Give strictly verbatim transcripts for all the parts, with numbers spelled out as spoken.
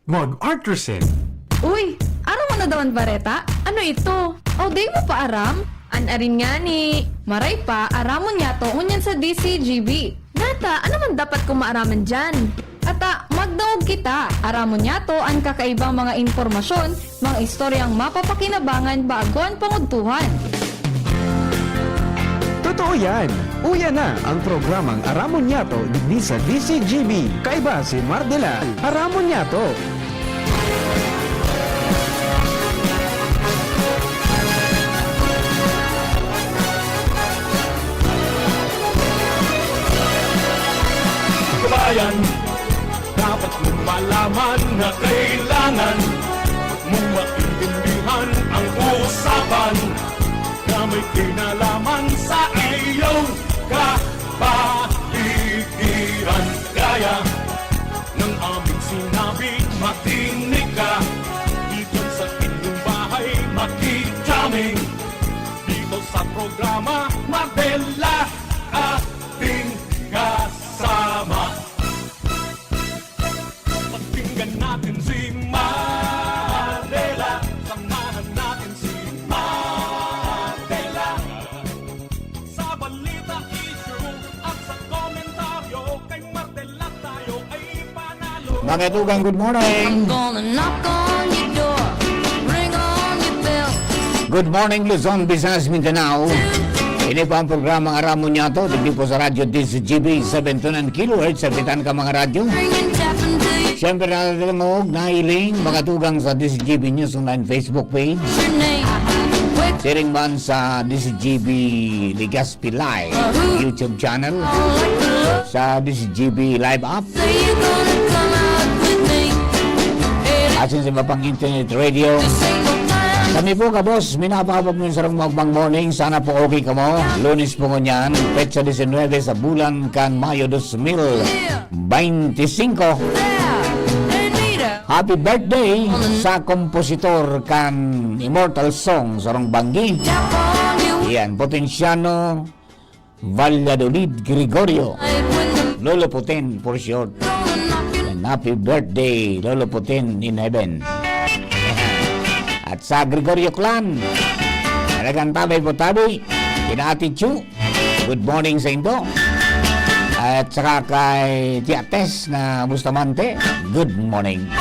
Mag-art resin. Uy, aram mo na daw an bareta? Ano ito? Aw, di mo pa aram? An arin ngani, maray pa, aramon niyato ngunyan sa D C G B. Nata, ano man dapat kong maaraman diyan? Ata, magdangog kita. Aramon niyato an kakaibang mga impormasyon, mga istoryang mapapakinabangan bago an pangudtuhan. Totoo yan! Uya na ang programang Aramon Niyato digdi sa D C G B. Kaiba si Mardela. Aramon Niyato! Kabayan, dapat mong malaman na kailangan mong maintindihan ang usapan na may kinalaman sa iyong kapaligiran. Gaya ng aming sinabi, makinig ka. Dito sa inyong bahay, makikita kami. Dito sa programa, Mardela, ating kasama. Pakinggan natin si Mardela. Samahan natin si Mardela. Sa balita, issue, at sa komentaryo, kay Mardela tayo ay panalo. Mga tugang, good morning. I'm gonna knock on your door, ring on your bell. Good morning, Luzon, Visayas, Mindanao. Ini po ang programang Aramon Niyato, digdi po sa Radyo D C G B, seven two nine kilohertz, sa bitan ka mga radyo. Ringing, tapping to your Siyempre, nakakilangog, nahiling, mga tugang sa D C G B News Online Facebook page. Your name. Wake Siring man sa D C G B Legazpi Live YouTube channel, sa D C G B Live app. Say you're gonna come out with me. Asin sa iba pang internet radio. This ain't no time. Kami po, kabos, minapahabag mo yung sarong mukbang morning. Sana po okay kamo. Lunes po ngunyan, petsa disinwebe sa bulan kan Mayo dos mil baynte singko. There, Anita. Happy birthday sa kompositor kan Immortal Song, sarong banggi. Tap on you. Yan, Potensiano Valladolid Gregorio. Lolo Puten, for short. And happy birthday, Lolo Puten in heaven. At sa Gregorio Clan, talagang tabay po tabi, kina Ate Chu, good morning sa indo. At saka kay Tia Tess na Bustamante, good morning.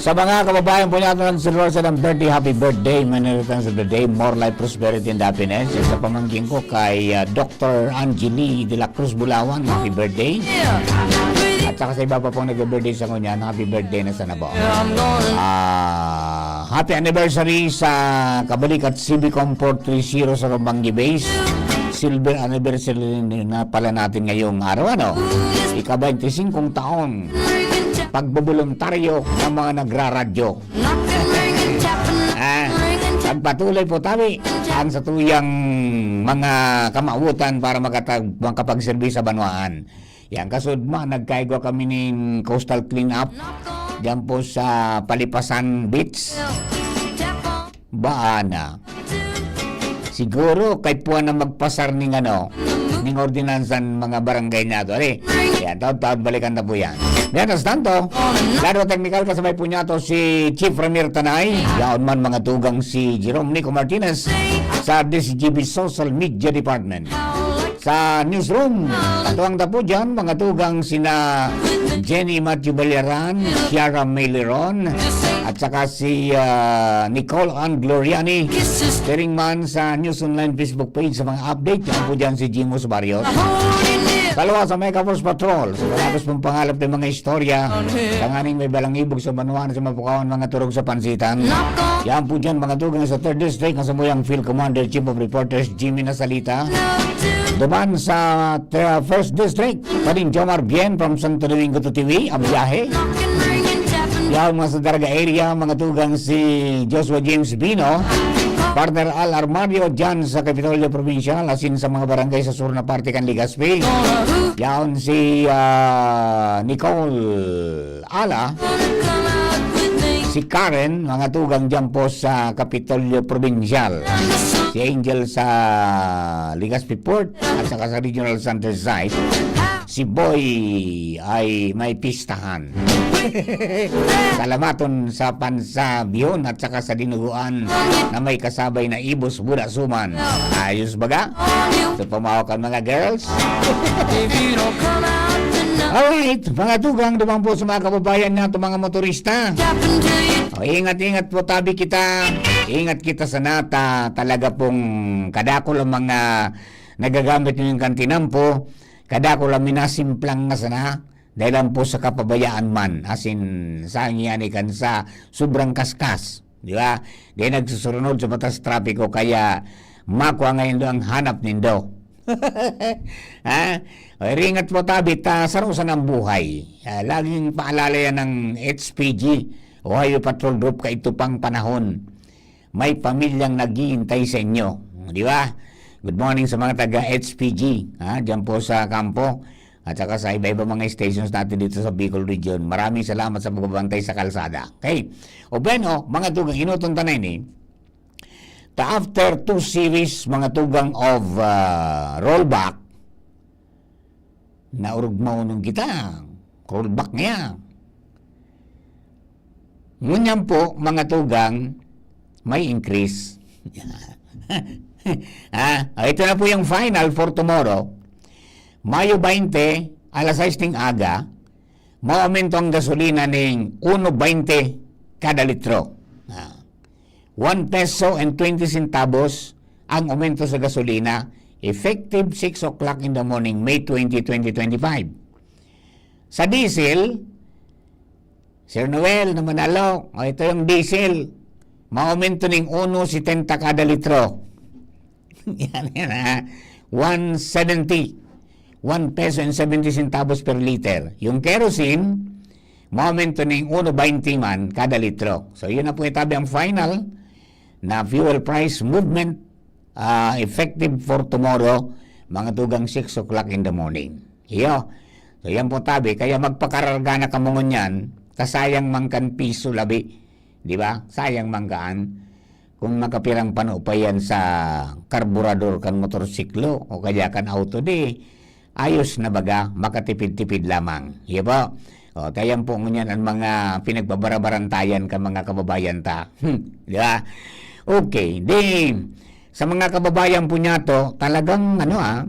Sa mga kababayan po natin ng Silver sa birthday, happy birthday, many returns of the day, more life, prosperity, and happiness. Sa pamangkin ko kay ah, Doctor Angeli de la Cruz Bulawan, happy birthday. At saka sa iba pa pong nag-birthday sa ngunyan, happy birthday na sana po. Ah, happy anniversary sa Kabalikat C B Comfort three zero sa Romanggi Base. Silver anniversary na pala natin ngayong araw, ano? Ika-baynte singkong taon. Pagboboluntaryo ng mga nagraradyo. Ah, pagpatuloy po tabi ang satuyang mga kamawotan para makatag-, makapagserbi sa banwaan. Yan, kasudma, nagkaigwa kami nin coastal cleanup diyan po sa Palipasan Beach. Baana. Siguro, kay puwan na magpasar ning ano, ning ordinansan mga barangay niyato. Ali, yan, taon-taon, balikan na po yan. Mientras tanto, lado teknikal kasabay po niyato si Chief Ramir Tanay. Yaon man mga tugang si Jerome Nico Martinez sa D C G B Social Media Department. Sa newsroom, katuwang na po dyan, mga tugang sina Jenny Matthew Baliaran, Kiara Meleron, at saka si ah, Nicole Ann Gloriani. Siring man sa News Online Facebook page sa mga update. Yan po dyan si Jimos Barrios. Kalwa sa Mega Force Patrol. Sa matapos pong pangalap ng mga istorya, tanganing may balangibog sa banwaan sa mapukawan mga turog sa pansitan. Yan po dyan mga tugang sa Third District, ang samuyang Field Commander, Chief of Reporters, Jimmy Nasalita. Duman sa uh, First District, pa rin Jomar Bien from Santo Domingo to Tiwi, ang biyahe. Yaon mga sa Daraga area, mga tugang si Joshua James Bino, partner Al Armario dyan sa Kapitolyo Provincial, asin sa mga barangay sa sur na parte kan Legazpi. Yaon si ah, Nicole Ala, si Karen, mga tugang dyan po sa Kapitolyo Provincial. Si Angel sa Legazpi Port at saka sa Regional Center Site. Si Boy ay may pistahan. Salamaton sa pansabihon at saka sa dinuguan na may kasabay na ibos, buda, suman. Ayos baga? So, pamahaw kan mga girls. Alright, mga tugang, duman po sa mga kababayan nato, mga motorista. O, ingat-ingat po tabi kita. Ingat kita sa nata. Talaga pong kadakol ang mga nagagamit ninyong kantinampo. Kadakol ang minasimplang na sana, dahil lang po sa kapabayaan man, as in, sangyan ikan sa sobrang kaskas, di ba? Di nagsusurunod sa batas trapiko, kaya makua ngayon do ang hanap nindo. Ha? O, ringat po tabi ta, sarusan ang buhay. Ah, laging paalala yan ng H P G, Ohio Patrol Group, kaito pang panahon. May pamilyang naghihintay sa inyo, di ba? Good morning sa mga taga H P G, ha, diyan po sa kampo, at saka sa iba-iba mga stations natin dito sa Bicol Region. Maraming salamat sa pagbabantay sa kalsada. Okay. O bueno, mga tugang, inuton ta na ini. Ta after two series, mga tugang, of, ah, rollback, naurog maunong kita. Rollback niya. Ngunyan po, mga tugang, may increase. Ah, ito na po yung final for tomorrow. Mayo baynte, alas sais ning aga, maaumento ang gasolina ning uno baynte kada litro. Ah, one peso and twenty centavos ang aumento sa gasolina, effective six o'clock in the morning, May twenty, twenty twenty-five. Sa diesel, Sir Noel na manalo, o, ito yung diesel, maaumento ning uno setenta kada litro. Yan, yan, ha? One seventy. One peso and seventy centavos per liter. Yung kerosene, maaumento ning uno baynte man kada litro. So, yun na po itabi ang final na fuel price movement, ah, effective for tomorrow, mga tugang six o'clock in the morning. Iyo. So, yan po tabi. Kaya magpakararga na kamo ngunyan, kasayang man kan piso labi. Di ba? Sayang man kaan. Kung makapirang pano pa yan sa karburador kan motorsiklo o kaya kan auto, di ayos na baga, makatipid-tipid lamang. Iyo po. O, tayan po ngunyan ang mga pinagbabarabarantayan kan mga kababayan ta. Hmm, di ba? Okay, di, sa mga kababayan po niya to, talagang ano, ah,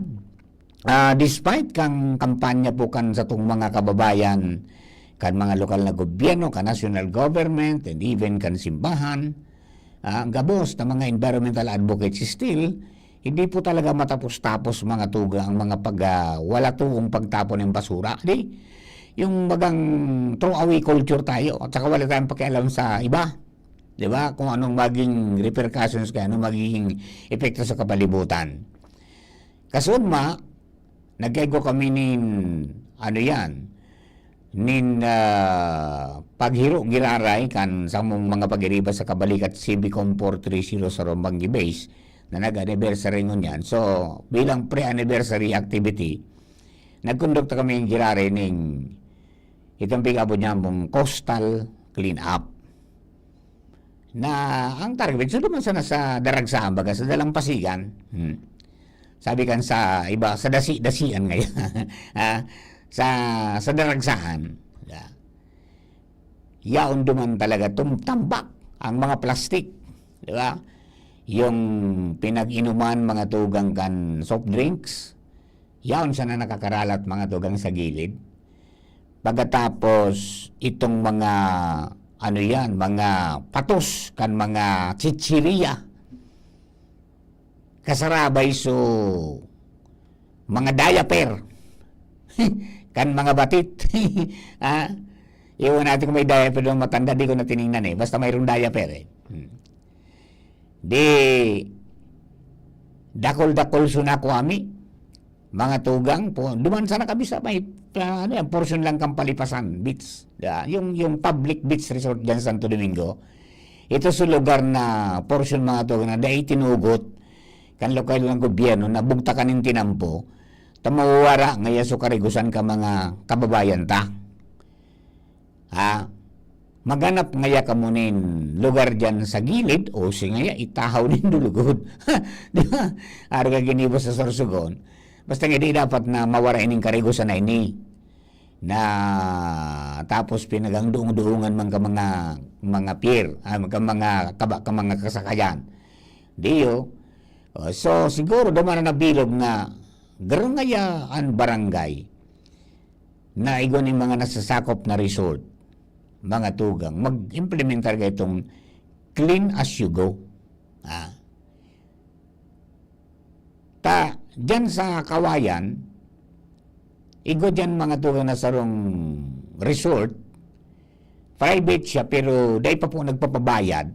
ah, despite kang kampanya po kan satong mga kababayan, kan mga lokal na gobyerno, kan national government, and even kan simbahan, ah, gabos na mga environmental advocates still, hindi po talaga matapos-tapos, mga tugang, ang mga pag, ah, wala tuong pagtapon ng basura. Di, yung bagang throwaway culture tayo at saka wala tayong pakialam sa iba. Di ba? Kung anong maging repercussions kaya, anong magiging epekto sa kapalibutan. Kasunma, nagkaigwa kami nin, ano yan, nin, ah, paghiro giraray kan samong mga pag-iriba sa Kabalikat Civicom four three zero sa Rombangi Base na nag-anniversary ngunyan. So, bilang pre-anniversary activity, nagkondukta kami ng giraray ning itong pig-abot niya mong coastal clean up. Na ang target, so naman sana sa Daragsaan, baga sa Dalampasigan. Hmm. Sabi kan sa iba, sa dasi-dasian ngayon. Ah, sa, sa Daragsaan. Yeah. Yaon duman talaga tumtambak ang mga plastik. Di ba? Yung pinag-inuman, mga tugang kan soft drinks, yaon sana nakakaralat, mga tugang, sa gilid. Pagkatapos, itong mga, ano yan, mga patos kan mga chichiriya, kasarabay so mga diaper kan mga batit. Ah, iwan natin kung may diaper ng matanda, di ko na tiningnan eh. Basta mayroong diaper eh. Hmm. Di, dakol-dakol so nakuha mi. Mga tugang po, duman sana kami sa may, ah, ano yan, portion lang kan Palipasan Beach. Yeah, yung, yung public beach resort dyan sa Santo Domingo. Ito sa lugar na portion, mga tugang, na dai tinugot kan lokal ng gobyerno na bugtakan nin tinampo, ta mawawara ngaya so karigusan kan mga kababayan ta. Ha? Maghanap ngaya kamo nin lugar diyan sa gilid, o si ngaya, itahaw nindo lugod. Di ba? Arog ka ginibo sa Sorsogon. Basta nga di dapat na mawara ining karigusan na ini, na tapos pinagangduong-duongan man ka mga, mga peer, ah, ka mga kaba-, ka mga kasakayan. Diyo? Oh, so, siguro duman na nabilog na garo ngaya an barangay na igwa ning mga nasasakop na resort, mga tugang, mag-implementar ka itong clean as you go. Ah. Ta, diyan sa Kawayan, igwa diyan mga tugang na sarong resort, private siya, pero dai pa po nagpapabayad.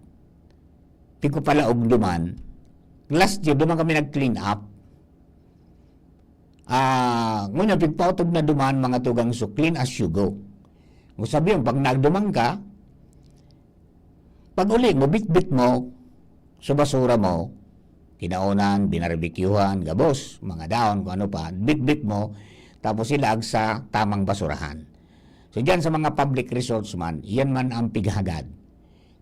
Pigpapalaog duman. Last year, duman kami nag-clean up. Ah, ngunyan, pigpaotob na duman, mga tugang, so clean as you go. Kung sabi mo, pag nagduman ka, pag uli mo, bitbit mo, sa basura mo, kinaonan, binarbekyuhan, gabos, mga dahon, kung ano pa, bitbit mo, tapos ilaag sa tamang basurahan. So, dyan sa mga public resorts man, yan man ang pighagad.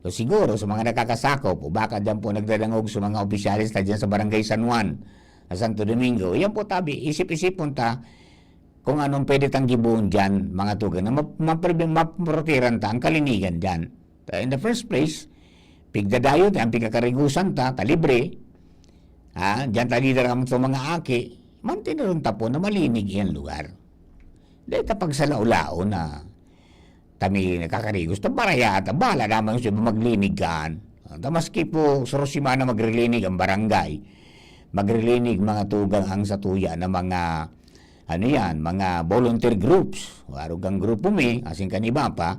So, siguro sa mga nakakasakop o baka diyan po nagdadangog sa mga opisyales na diyan sa Barangay San Juan, sa Santo Domingo, yan po tabi, isip-isipon ta kung anong pwede tang gibohon diyan, mga tugang, na map-, maprebe-, maprotehiran ta ang kalinigan diyan. Ta, in the first place, pigdadayon ta, ang pigkakarigusan ta, ta libre, ha, diyan ta lider ang sa mga aki, mantinuron ta po na malinig iyang lugar. Dahil ta pagsalaw-law na kami nakakarigos, ta baraya ta, bahala naman sa iba maglinig kan. Ta maski po sa Rosimana magrilinig ang barangay, magrilinig mga tugang ang satuya na mga, ano yan, mga volunteer groups. Arog ang grupo mi, asin kan iba pa,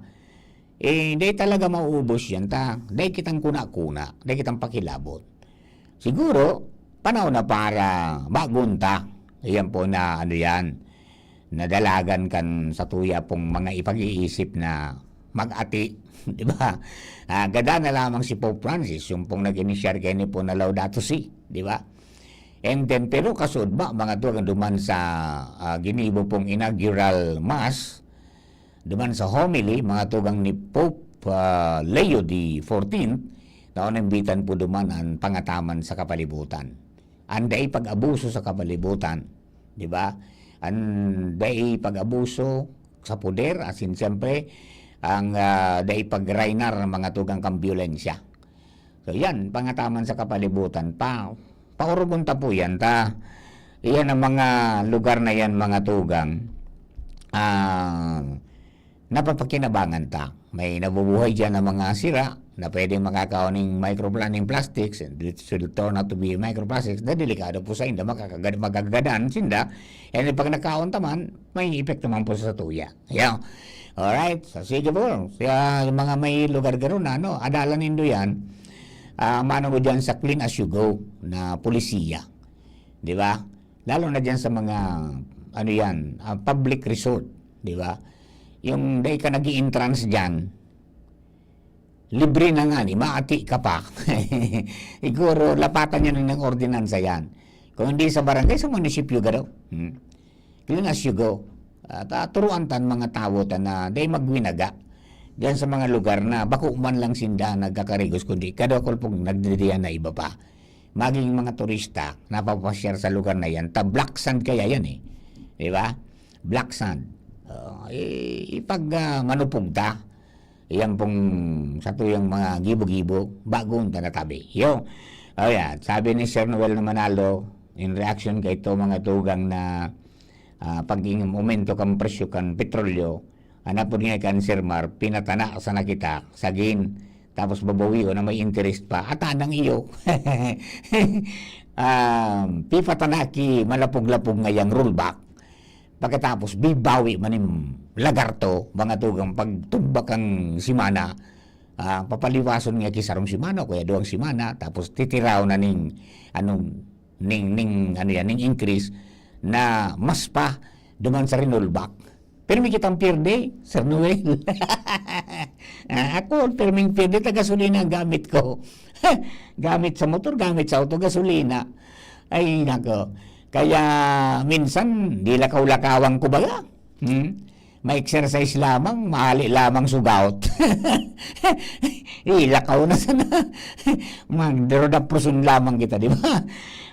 eh, dai talaga mauubos yan ta. Dai kitang kuna-kuna, dai kitang pakilabot. Siguro, panahon na para bagon ta. Ayan po na, ano yan, nadalagan kan satuya pong mga ipag-iisip na mag-ati, di ba? Ah, gada na lamang si Pope Francis, yung pong nag-inisyar kaini po na Laudato Si, di ba? And then, pero kasud ba, mga tugang, duman sa, ah, ginibo pong inaugural mass, duman sa homily, mga tugang, ni Pope, ah, Leo the fourteenth, na inimbitan po duman ang pangataman sa kapalibutan. Ang dai pag-abuso sa kapalibutan, di ba? Ang dai pag-abuso sa poder, asin siyempre, ang, ah, dai pag-raynar, mga tugang, kan byolensya. So, yan, pangataman sa kapalibutan. Pa, paurubon ta po yan, ta. Iyan ang mga lugar na yan, mga tugang. Ah, napapakinabangan ta. May nabubuhay diyan na mga sira na pwedeng makakaon ning micropla-, ning plastics, and it will turn out to be microplastics, na delikado po sa inda, makakagad-, magagadan sinda, and pag nakaon ta man, may epekto man po sa tuya. Yaw. Alright, so sige po, sa mga may lugar garo na, ano, adalan nindo yan, ah, mano mo dyan sa clean as you go na polisiya. Di ba? Lalo na dyan sa mga, ano yan, ah, public resort, di ba? Yung dai ka nag-i-entrance dyan, libre na nga ni, maati ka pa. Siguro, lapatan nyo na ng ordinansa yan. Kung hindi sa barangay, sa munisipyo garo. Hmm. Clean as you go. At, ah, turuan tan mga tawo ta na dai magwinaga diyan sa mga lugar na bako man lang sinda nagkakarigos, kundi kadakul pong nagdidiyan na iba pa. Maging mga turista, napapasyar sa lugar na yan, ta black sand kaya yan eh. Di ba? Black sand. Oh, i-, ipag, ah, manupog ta. Iyan pong satuyang mga gibo-gibo, bagon ta natabi. Yo. Oh, yeah. Sabi ni Sir Noel na Manalo, in reaction kay ito mga tugang na, ah, pag-, umento kan presyo kan petrolyo, hanapon nga kan Sir Mar, pinatana sana kita, sagin, tapos babawi o na may interest pa, at anang iyo. Um, pipatana ki malapog-lapog ngayang rollback. Pagkatapos, bibawi man nin lagarto, mga tugang pagtumba kan semana, ah, papaliwason nga ki sarong semana o kaya duwang semana, tapos titiraw na ning, ano, ning, ning, ano yan, ning increase na mas pa duman sa rinulbak. Pero may kitang pierde, Sir Noel. Ah, ako, pero may pierde, ta gasolina ang gamit ko. Gamit sa motor, gamit sa auto, gasolina. Ay, nako. Kaya, minsan, di lakaw-lakawan ko baga. Hmm? ma-exercise lamang, mahali lamang su gout. Ilakaw na sana. Magdurudaproson lamang kita, di ba?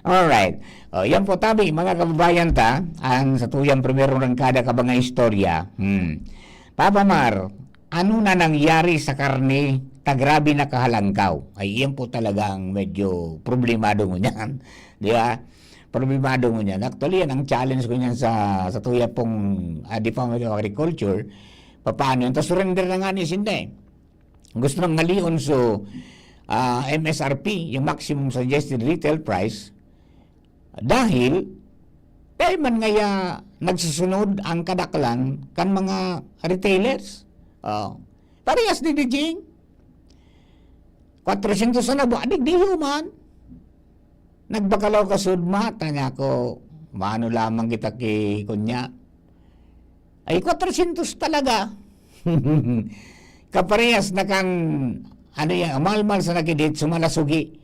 Alright. O, yan po, tabi, mga kababayan ta, ang sa tuyang primerong rangkada ka mga istorya. Hmm. Papa Mar, ano na nangyari sa karne ta grabe nakahalangkaw? Ay, iyan po talaga ang medyo problemado ngunyan. Di ba? Problemado ngunyan. Actually, yan ang challenge ko niyan sa, sa tuya pong, ah, Department of Agriculture. Papaano yan? Ta surrender na nga ni sinda eh. Gusto nang ngalion so, ah, M S R P, yung maximum suggested retail price. Dahil, dahil man ngaya nagsusunod ang kadaklan kan mga retailers. Oh. Parehas ni Dijing. Kwatrosyentos sana ba? Digdi human. Nagbakalaw ka sud, mata niya ako. Maano lamang kita ki kunya. Ay, kwatrosyentos talaga. Kaparehas na kang, ano yan, malmal sa nakidit, sumalasugi.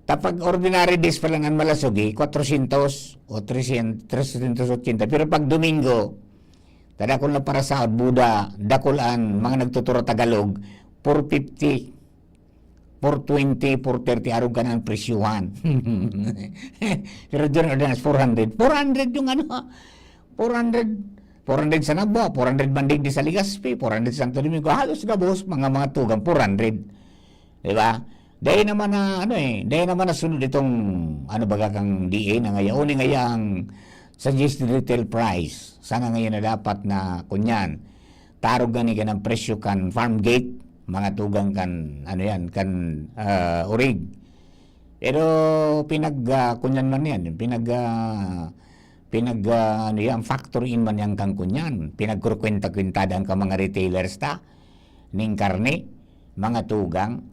Tapag ordinary days pa lang ang malasugi, kwatrosyentos o tresyentos, tresyentos otsenta. Pero pag Domingo, tadakol na para sa Buda, dakol an mga nagtuturo Tagalog, four fifty, four twenty, four thirty, arog ka na ang presyuhan. Pero doon, ordinary, four hundred. Four hundred yung ano, four hundred. Four hundred sa Nabua, four hundred man digdi sa Legazpi, four hundred sa Santo Domingo. Halos gabos, mga, mga tugang, four hundred. Di ba? Dahil naman na, ano eh, dahil naman nasunod itong, ano baga kang D A na ngayon, uni ngaya ang suggested retail price. Sana ngayon na dapat na, kunyan, tarog gani ka ng presyo kan farm gate, mga tugang kan, ano yan, kan, ah, urig. Pero pinag, ah, kunyan man yan, pinag, ah, pinag, ah, ano yan, factor in man yan kan kunyan. Pinagkurkwenta-kwenta dan ka mga retailers ta, ning karne, mga tugang.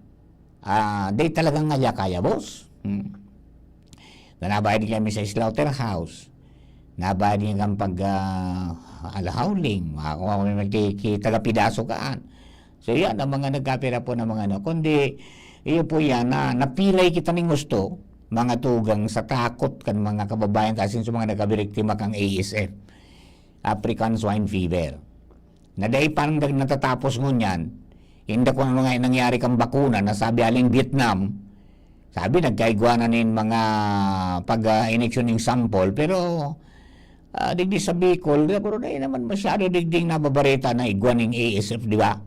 Ah, di talagang ngaya kaya, boss. Hmm. Na nabayad kami sa slaughterhouse. Nabayad din kang pag, ah, alhawling. Mga kung ako may ki-, ki-, taga-pidaso kaan. So, yan ang mga nagkapira po ng mga ano. Kundi, iyo po yan, na napilay kita ning gusto, mga tugang sa takot kan mga kababayan ta asin sa mga nagkabiriktima kang A S F, African Swine Fever. Na dai pa nang natatapos ngunyan, inda kung ano nga nangyari kang bakuna na sabi aling Vietnam, sabi nagkaigwa na nin mga pag, ah, ineksyon ning sample, pero, ah, digdi sa Bicol, siguro dai naman masyado digding nababareta na igwa ning A S F, di ba?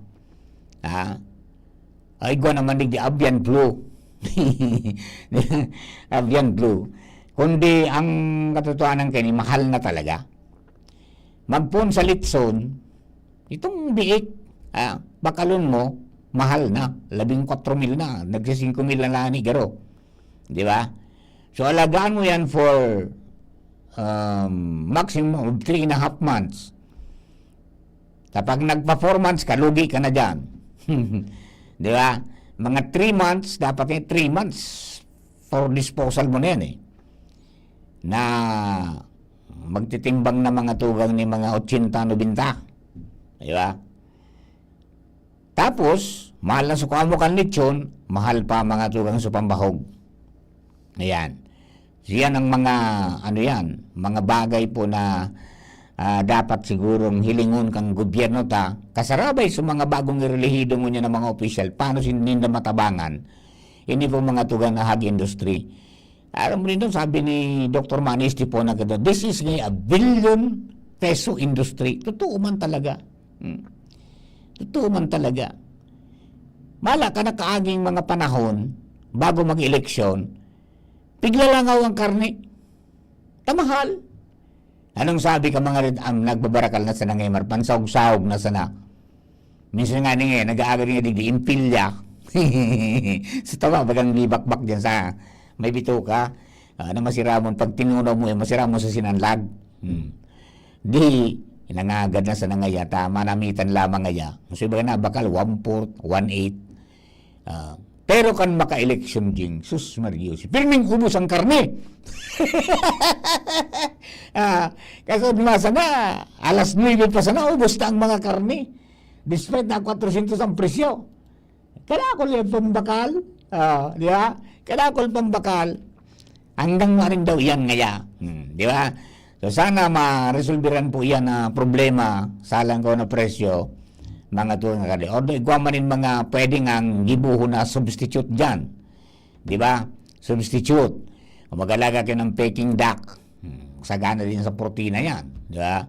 Ha? Ay, igwa naman digdi avian flu. Avian flu. Kundi ang katotohanan kani, mahal na talaga. Magpoon sa litson, itong biik, ah, bakalon mo, mahal na. Labing kwatro mil na, nagsi-singko mil na lang ni garo. Di ba? So, alagaan mo yan for, um, maximum of three and a half months. Kapag nagpa four months ka, lugi ka na dyan. Di ba? Mga three months, dapat eh, three months for disposal mo na yan eh. Na magtitimbang na mga tugang ni mga otsenta, nobenta. Di ba? Tapos, mahal na sukamo kan lechon, mahal pa mga tugang sa pambahog. Ayan. So, yan ang mga, ano yan, mga bagay po na, ah, dapat sigurong hilingon kang gobyerno ta, kasarabay sa mga bagong irelihido ngunyan ng mga opisyal, paano sin-, ninda matabangan? Ini po mga tugang na hog industry. Alam mo rin doon, sabi ni Doktor Manny Estipona, "This is a billion peso industry." Totoo man talaga. Hmm. Totoo man talaga. Mala ka nakaaging mga panahon, bago mag-eleksyon, piglalangaw ang karne. Tamahal. Anong sabi ka mga red, ang nagbabarakal na sana ngayon, Mar? Pansahog-sahog na sana. Minsan nga ni, eh, nag-aagad nga digdi, impilya. Sa tama, bagang bibakbak dyan sa may bituka. Ah, na masiramon, pag tinunaw mo, eh, masiramon sa sinanlag. Hmm. Di, inangagad na sana ngaya, ta, manamitan lamang ngaya. So, iba na, bakal, one-fourth, one-eighth. Ah, pero kan maka-eleksyon, Jing, sus, Mario, si pirming ubos ang karne. Ah, kasi masa na, alas nuebe pa sana, ubos na ang mga karne. Despite na kwatrosyentos ang presyo. Kadakol yung pambakal. Ah, di ba? Kadakol pambakal. Hanggang maring daw yan ngaya. Hmm, di ba? So, sana maresolbiran po iyan na problema, salang ko na presyo, mga tugang na kali. Although, igwa man nin mga pwede ngang gibohon na substitute diyan. Di ba? Substitute. Kung mag-alaga kayo ng Peking duck, hmm, sagana din sa protina yan. Di ba?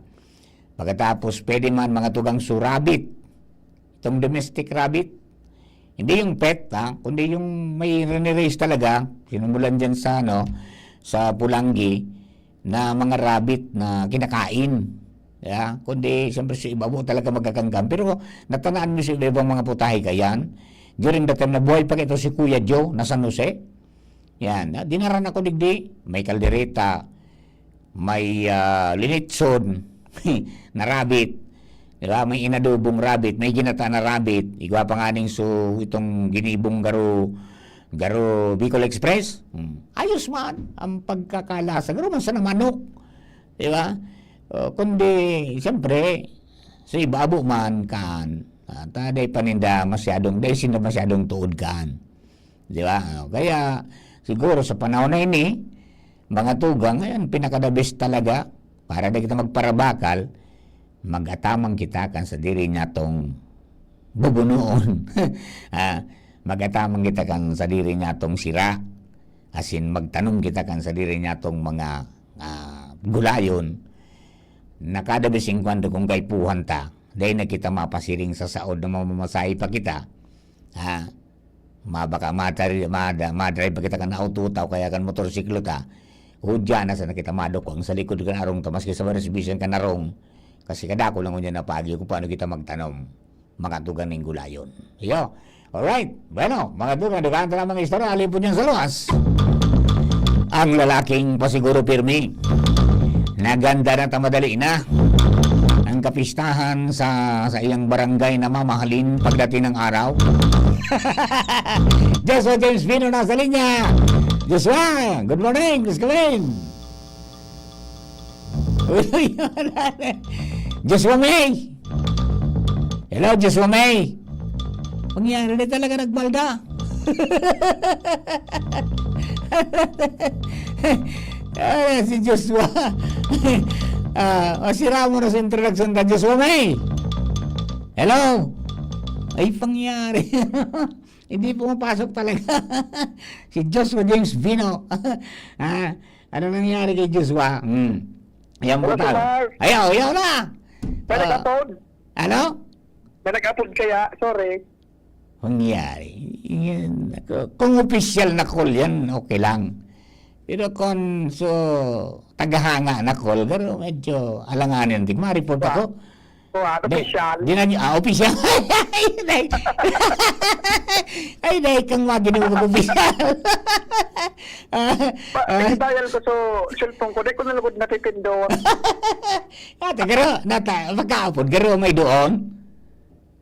Pagkatapos, pwede man mga tugang surabit. Itong domestic rabbit. Hindi yung pet, ha? Kundi yung may nire-raise talaga, sinumulan dyan sa, ano, sa pulanggi, na mga rabbit na kinakain. Yeah? Kundi, siyempre, sa iba mo talaga magkakanggam. Pero natanaan mo sa iba-ibang mga putahe kayan. During the time na buhay pa ito si Kuya Joe na San Jose. Yan. Ah, dinara na ko digdi. May kaldereta. May, ah, linitson na rabbit. Di ba? May inadobong rabbit. May ginata na rabbit. Igwa pa nga ning so, itong ginibong garo, garo Bicol Express. Hmm. Ayos man ang pagkakalasa. Garo man sana manok. Di ba? O, kundi, siyempre, sa iba, abo man, kan. Ah, ta, dai paninda masyadong, dai sinda masyadong tuod, kan. Di ba? O, kaya, siguro sa panahon na ini, mga tugang, ayan, pinaka-the best talaga, para di kita magparabakal, mag-atamang kita kan sadiri niyatong bubunoon. Ah, mag-atamang kita kan sadiri niyatong sira. Asin magtanom kita kan sadiri niyatong mga, ah, gulayon. Na kada bes en kuando kung kaipuhan ta, dai na kita mapasiring sa saod na mamamasahe pa kita. Ha? Ma-, baka matari-, mada-, madrive pa kita kan auto ta o kaya kan motorsiklo ta. O diyan na sana kita madukwang sa likod kan arong ta, maski sa barisbisan kan arong. Kasi kadako lang ngunyan na paagi kung paano kita magtanom, mga tugang ning gulayon. Iyo. Alright. Bueno, mga tugang, dugaan ta na mga istorya, alin po niyan sa luwas. Ang lalaking pasiguro pirmi. Naganda na ta madali na ang kapistahan sa, sa iyang barangay na mamahalin pagdating ng araw. Joshua James Vino nasa linya. Joshua, good morning. Please come in. Uy, uy, Joshua May! Hello, Joshua May! Pangyari na talaga nagmalda. Ah, si Joshua. Ah, masira mo na sa introduction ka, Joshua May! Hello! Ay, pangyari. Hindi pumapasok talaga. Si Joshua James Vino. Ah, ano nangyari kay Joshua? Hmm. Ayan mo Hello, tayo. Sir Mark. Ayaw, ayaw na. Pwede Ah, ka, Tod? Ano? May nag-upload kaya? Sorry. Nangyari. Yan, ako, kung opisyal na call yan, okay lang. Pero kung so, tagahanga na call, pero medyo alanganin din. Ma-report Wa- ako. Wa, Di, opisyal. di na niyo, ah, opisyal. Ay, dai. Ay, dai kang maginoo mag-opisyal. Ah, Pa, ah. Dial ko sa cellphone ko, di ko nalugod natitindon. Ah, ta, garo, nata, pagkaapod, garo, may doon.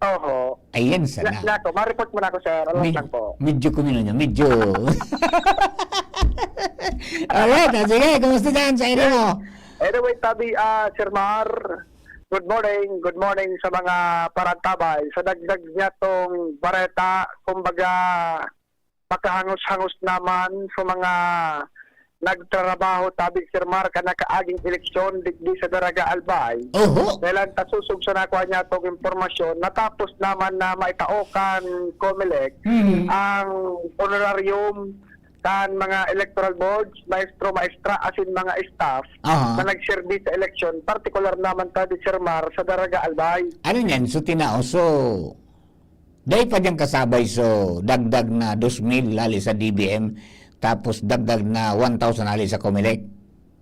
Oho. Ayan, sana. Na, nako, ma-report mo na ako, sir. Alam Med-, lang po. medyo kumino niya, medyo. Alright, ah, sige, kumusta dyan sa area mo? Anyway, tabi, ah, Sir Mar, good morning, good morning sa mga parantabay. Sa dagdag niya tong bareta, kumbaga, makahangos-hangos naman sa mga nagtrarabaho, tabi, Sir Mar, kan nakaaging eleksyon digdi sa Daraga Albay. Oho. Kailan tasusog sa nakuha niya tong impormasyon, natapos naman na maitao kan Comelec Mhm. ang honorarium kan mga electoral boards, maestro, maestra, asin mga staff Aha. na nagserbi sa eleksyon, partikular naman tabi, Sir Mar, sa Daraga Albay. Ano niyan? So, tinao, so, dai pa dyan kasabay, so, dagdag na dos mil hali sa D B M, tapos dagdag na one thousand hali sa Comelec?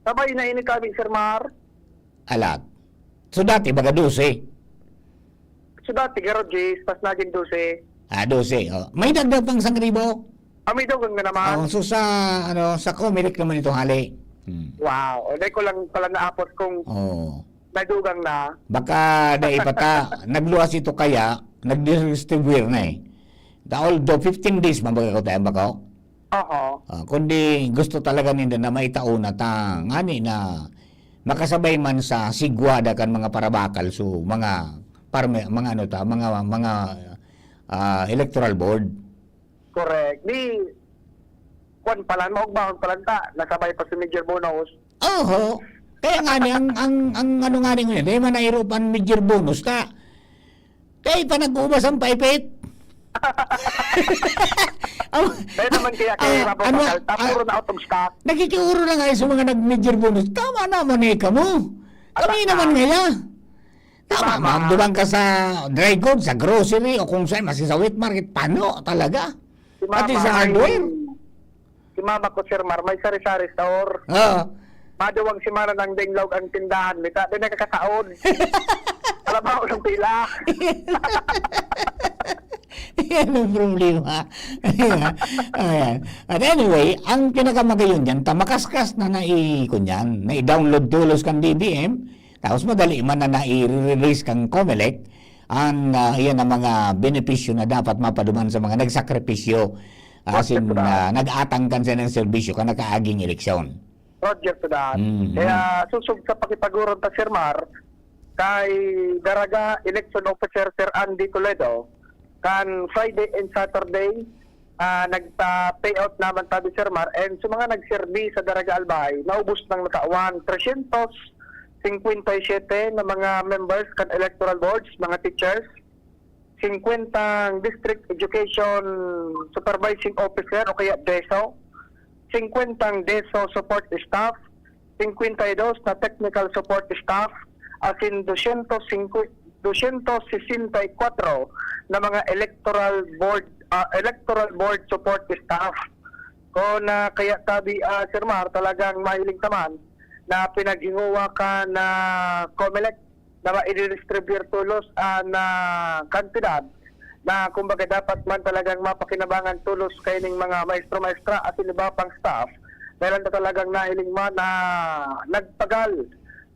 Sabay na ini kami, Sir Mar. Alat. So, dati, baga dose. So, dati, garo diyes, pas naging dose. Ah, dose, oh. May dagdag pang sangribo? Ah, may dugang na naman. Oh, so sa, ano, sa Comelec naman ito hali. Hmm. Wow. O, dai ko lang pala naapot kung Oo. may dugang na. Baka dai pa ta, nagluwas ito kaya, nagdistribuir na eh. Da-, although fifteen days man baga ko tayo, bako? Oho. Ah, kundi gusto talaga ninda na maitao na ta, ngani na makasabay man sa sigwada kan mga parabakal, so mga parme-, mga ano ta, mga, mga, ah, electoral board. Correct. Di, kwan pala, maugmahon pala ta, nasabay pa si Major Bonos. Oho. Kaya nga ni, ang, ang, ang ano nga ni ngunyan, dahil man nahirapan major bonus ka. Kaya pa nag-uubas ang paipit. Ang Kaya naman kaya kay Ah, Rafa ano, Pacal, tapuro ah, na out of stock. Nakikiuro na nga sa mga nag-major bonus. Tama naman eh kamo. Kami Tama. naman kaya. Tama, Tama. maamduman ka sa dry goods, sa grocery, o kung saan, maski sa wet market, pano talaga. Si Pati Mama, sa may- hardware. Si Mama ko, Sir Mar, may sari-sari store. Oo. Maduwang semana nang denglaw ang tindahan, mita, di nakakasaod. Alam mo, ng pila. Yan ang problema. Ayan. At anyway, ang pinakamagayon dyan, ta makaskas na nai-, kunyan, na-download tulos kan D B M, tapos madali man na nai-release kang Comelec, ang, ah, iyan ang mga benepisyo na dapat mapaduman sa mga nagsakripisyo, ah, Bakit sin, ba? ah, nag-atangkan sa ng serbisyo kan nakaaging eleksyon. Roger to that. Mhm. Kaya susog sa pakipag-uron ta, Sir Mar, kay Daraga Election Officer Sir Andy Toledo, kan Friday and Saturday, ah, nagpa-payout naman tabi, Sir Mar, and sa mga nagserbi sa Daraga Albay, naubos nang natawan, tresyentos singkwenta y siyete na mga members kan electoral boards, mga teachers, singkwentang District Education Supervising Officer o kaya DESO, singkwentang DESO support staff, singkwenta y dos na technical support staff, asin dosyentos singkwenta, dosyentos sesenta y kwatro na mga electoral board, ah, electoral board support staff. Kung, ah, kaya tabi, ah, Sir Mar, talagang mahiling taman na pinaghinguwa kan Comelec na maidiristribuyar tulos an, ah, kantidad na kumbaga dapat man talagang mapakinabangan tulos kaining mga maestro-maestra asin iba pang staff, dahil talagang nahiling man na nagpagal,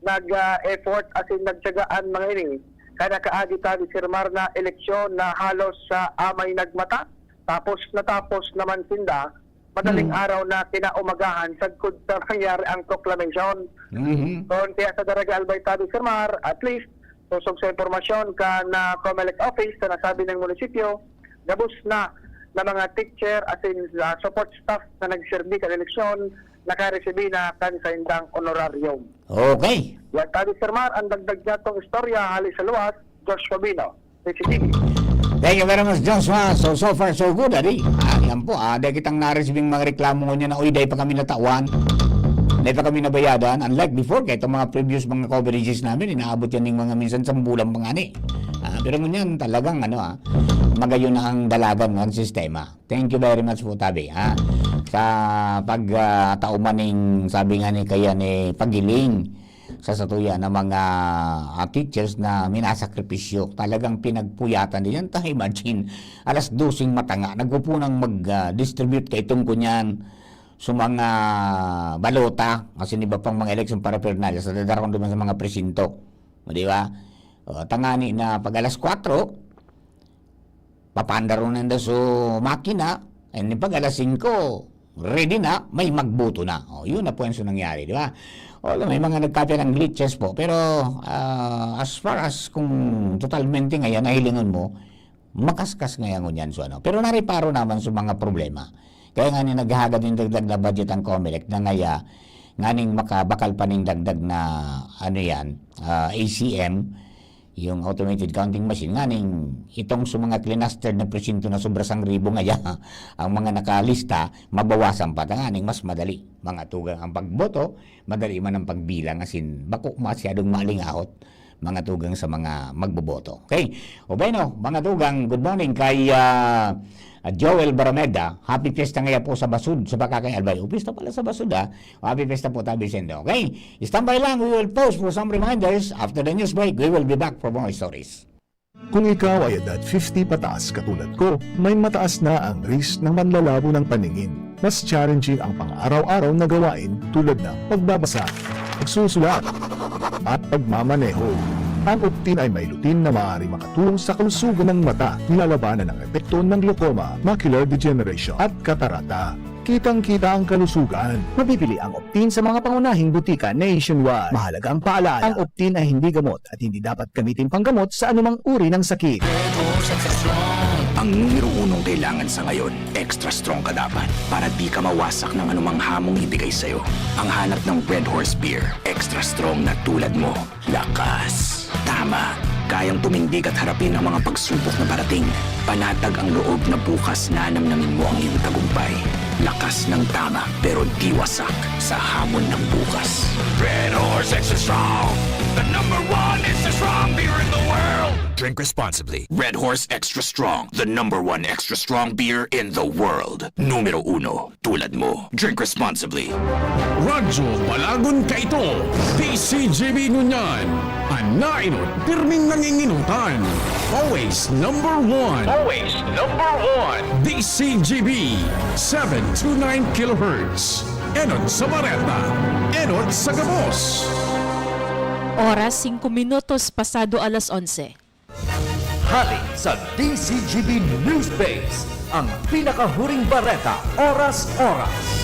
nag, ah, effort asin nagtiyaga an mga ini. Kaya nakaagi tabi, Sir Mar, na eleksyon na halos sa amay nagmata, tapos natapos naman sinda madaling Hmm. araw na kinaumagahan sagkod sa nangyari ang proclamation. Mhm. Kung kaya sa Daraga Albay tabi, Sir Mar, at least, kusog sa impormasyon kan Comelec Office sa nasabi ng munisipyo, gabos na na mga teacher asin, ah, support staff na nagserbi kan eleksyon, nakaresibi na kan saindang honorarium. Okay. Yan tabi, Sir Mar, ang dagdag natong istorya hali sa luwas, Josh Fabino, P C T V. Thank you very much, Joshua. So, so far, so good, adi. Ah, yan po, ah, dahil kitang naresibing mga reklamo ngunyan na, "Uy, dahil pa kami natawan, dahil pa kami nabayadan." Unlike before, kahit ang mga previous mga coverages namin, inaabot yan ng mga minsan sa bulan pa nga ni. Ah, pero ngunyan, talagang, ano, ah, magayon na ang dalagan ng sistema. Thank you very much po, tabi, ha? Sa pag, ah, tauman ning, sabi nga ni, kaya ni pagiling sa satuya na mga, ah, teachers na minasakripisyo. Talagang pinagpuyatan din yan. Ta, imagine, alas doseng matanga, nagpupunang mag, ah, distribute kay tungko niyan sa mga balota, kasi iba pang mga election paraphernalia, sa dadaron naman sa mga presinto. O, di ba? O, tangani na pag alas kwatro, papandaro na ninda sa makina, and pag alas singko, ready na, may magboto na. O, yun na po yung nangyari, di ba? O, may mga nagkapya ng glitches po, pero, ah, as far as kung totalmente ngayon, nahilingon mo, makaskas ngayon ngunyan so ano. Pero nariparo naman sa mga problema. Kaya nga ni naghahagad yung dagdag na budget ang Comelec na ngaya, nganing makabakal pa ning dagdag na, ano yan, ah, A C M, yung automated counting machine, nganing itong sa mga clustered na presinto na sobra sang ribo ngaya, ang mga nakalista, mabawasan pa, nganing mas madali, mga tugang ang pagboto, madali man ang pagbilang, asin bako masyadong malingahot, mga tugang sa mga magboboto. Okay? O bueno, mga tugang, good morning kay, ah, Joel Barameda. Happy Fiesta ngaya po sa Basud, sa Bacacay, Albay. O, pista pala sa Basud, ha? Happy Fiesta po, tabi sendo. Okay? Standby lang, we will pause for some reminders. After the news break, we will be back for more stories. Kung ikaw ay edad fifty pataas katulad ko, may mataas na ang risk ng manlalabo ng paningin. Mas challenging ang pang-araw-araw na gawain tulad ng pagbabasa, pagsusulat, at pagmamaneho. Ang Optin ay may lutein na maaari makatulong sa kalusugan ng mata, nilalabanan ang epekto ng glaucoma, macular degeneration, at katarata. Kitang-kita ang kalusugan. Mabibili ang Optin sa mga pangunahing butika nationwide. Mahalagang paalala, ang Optin ay hindi gamot at hindi dapat gamitin panggamot sa anumang uri ng sakit. Red Horse Extra Strong. Ang numero unong kailangan sa ngayon, extra strong ka dapat para di ka mawasak ng anumang hamong ibigay sa'yo. Ang hanap ng Red Horse Beer, extra strong na tulad mo. Lakas. Tama. Kayang tumindig at harapin ang mga pagsubok na parating. Panatag ang loob na bukas nanamnamin mo ang iyong tagumpay. Lakas ng tama, pero di wasak sa hamon ng bukas. Red Horse Extra Strong, the number one extra strong beer in the world. Drink responsibly. Red Horse Extra Strong, the number one extra strong beer in the world. Numero uno, tulad mo. Drink responsibly. Radyo Balagon kaito, D C G B ngunyan. An nainot, pirming nanginginutan. Always number one. Always number one. D C G B, seven two nine kilohertz. Enot sa bareta, enot sa gabos. Oras, singko minutos pasado alas onse. Hali sa D C G B Newsbase, ang pinakahuring bareta, oras-oras.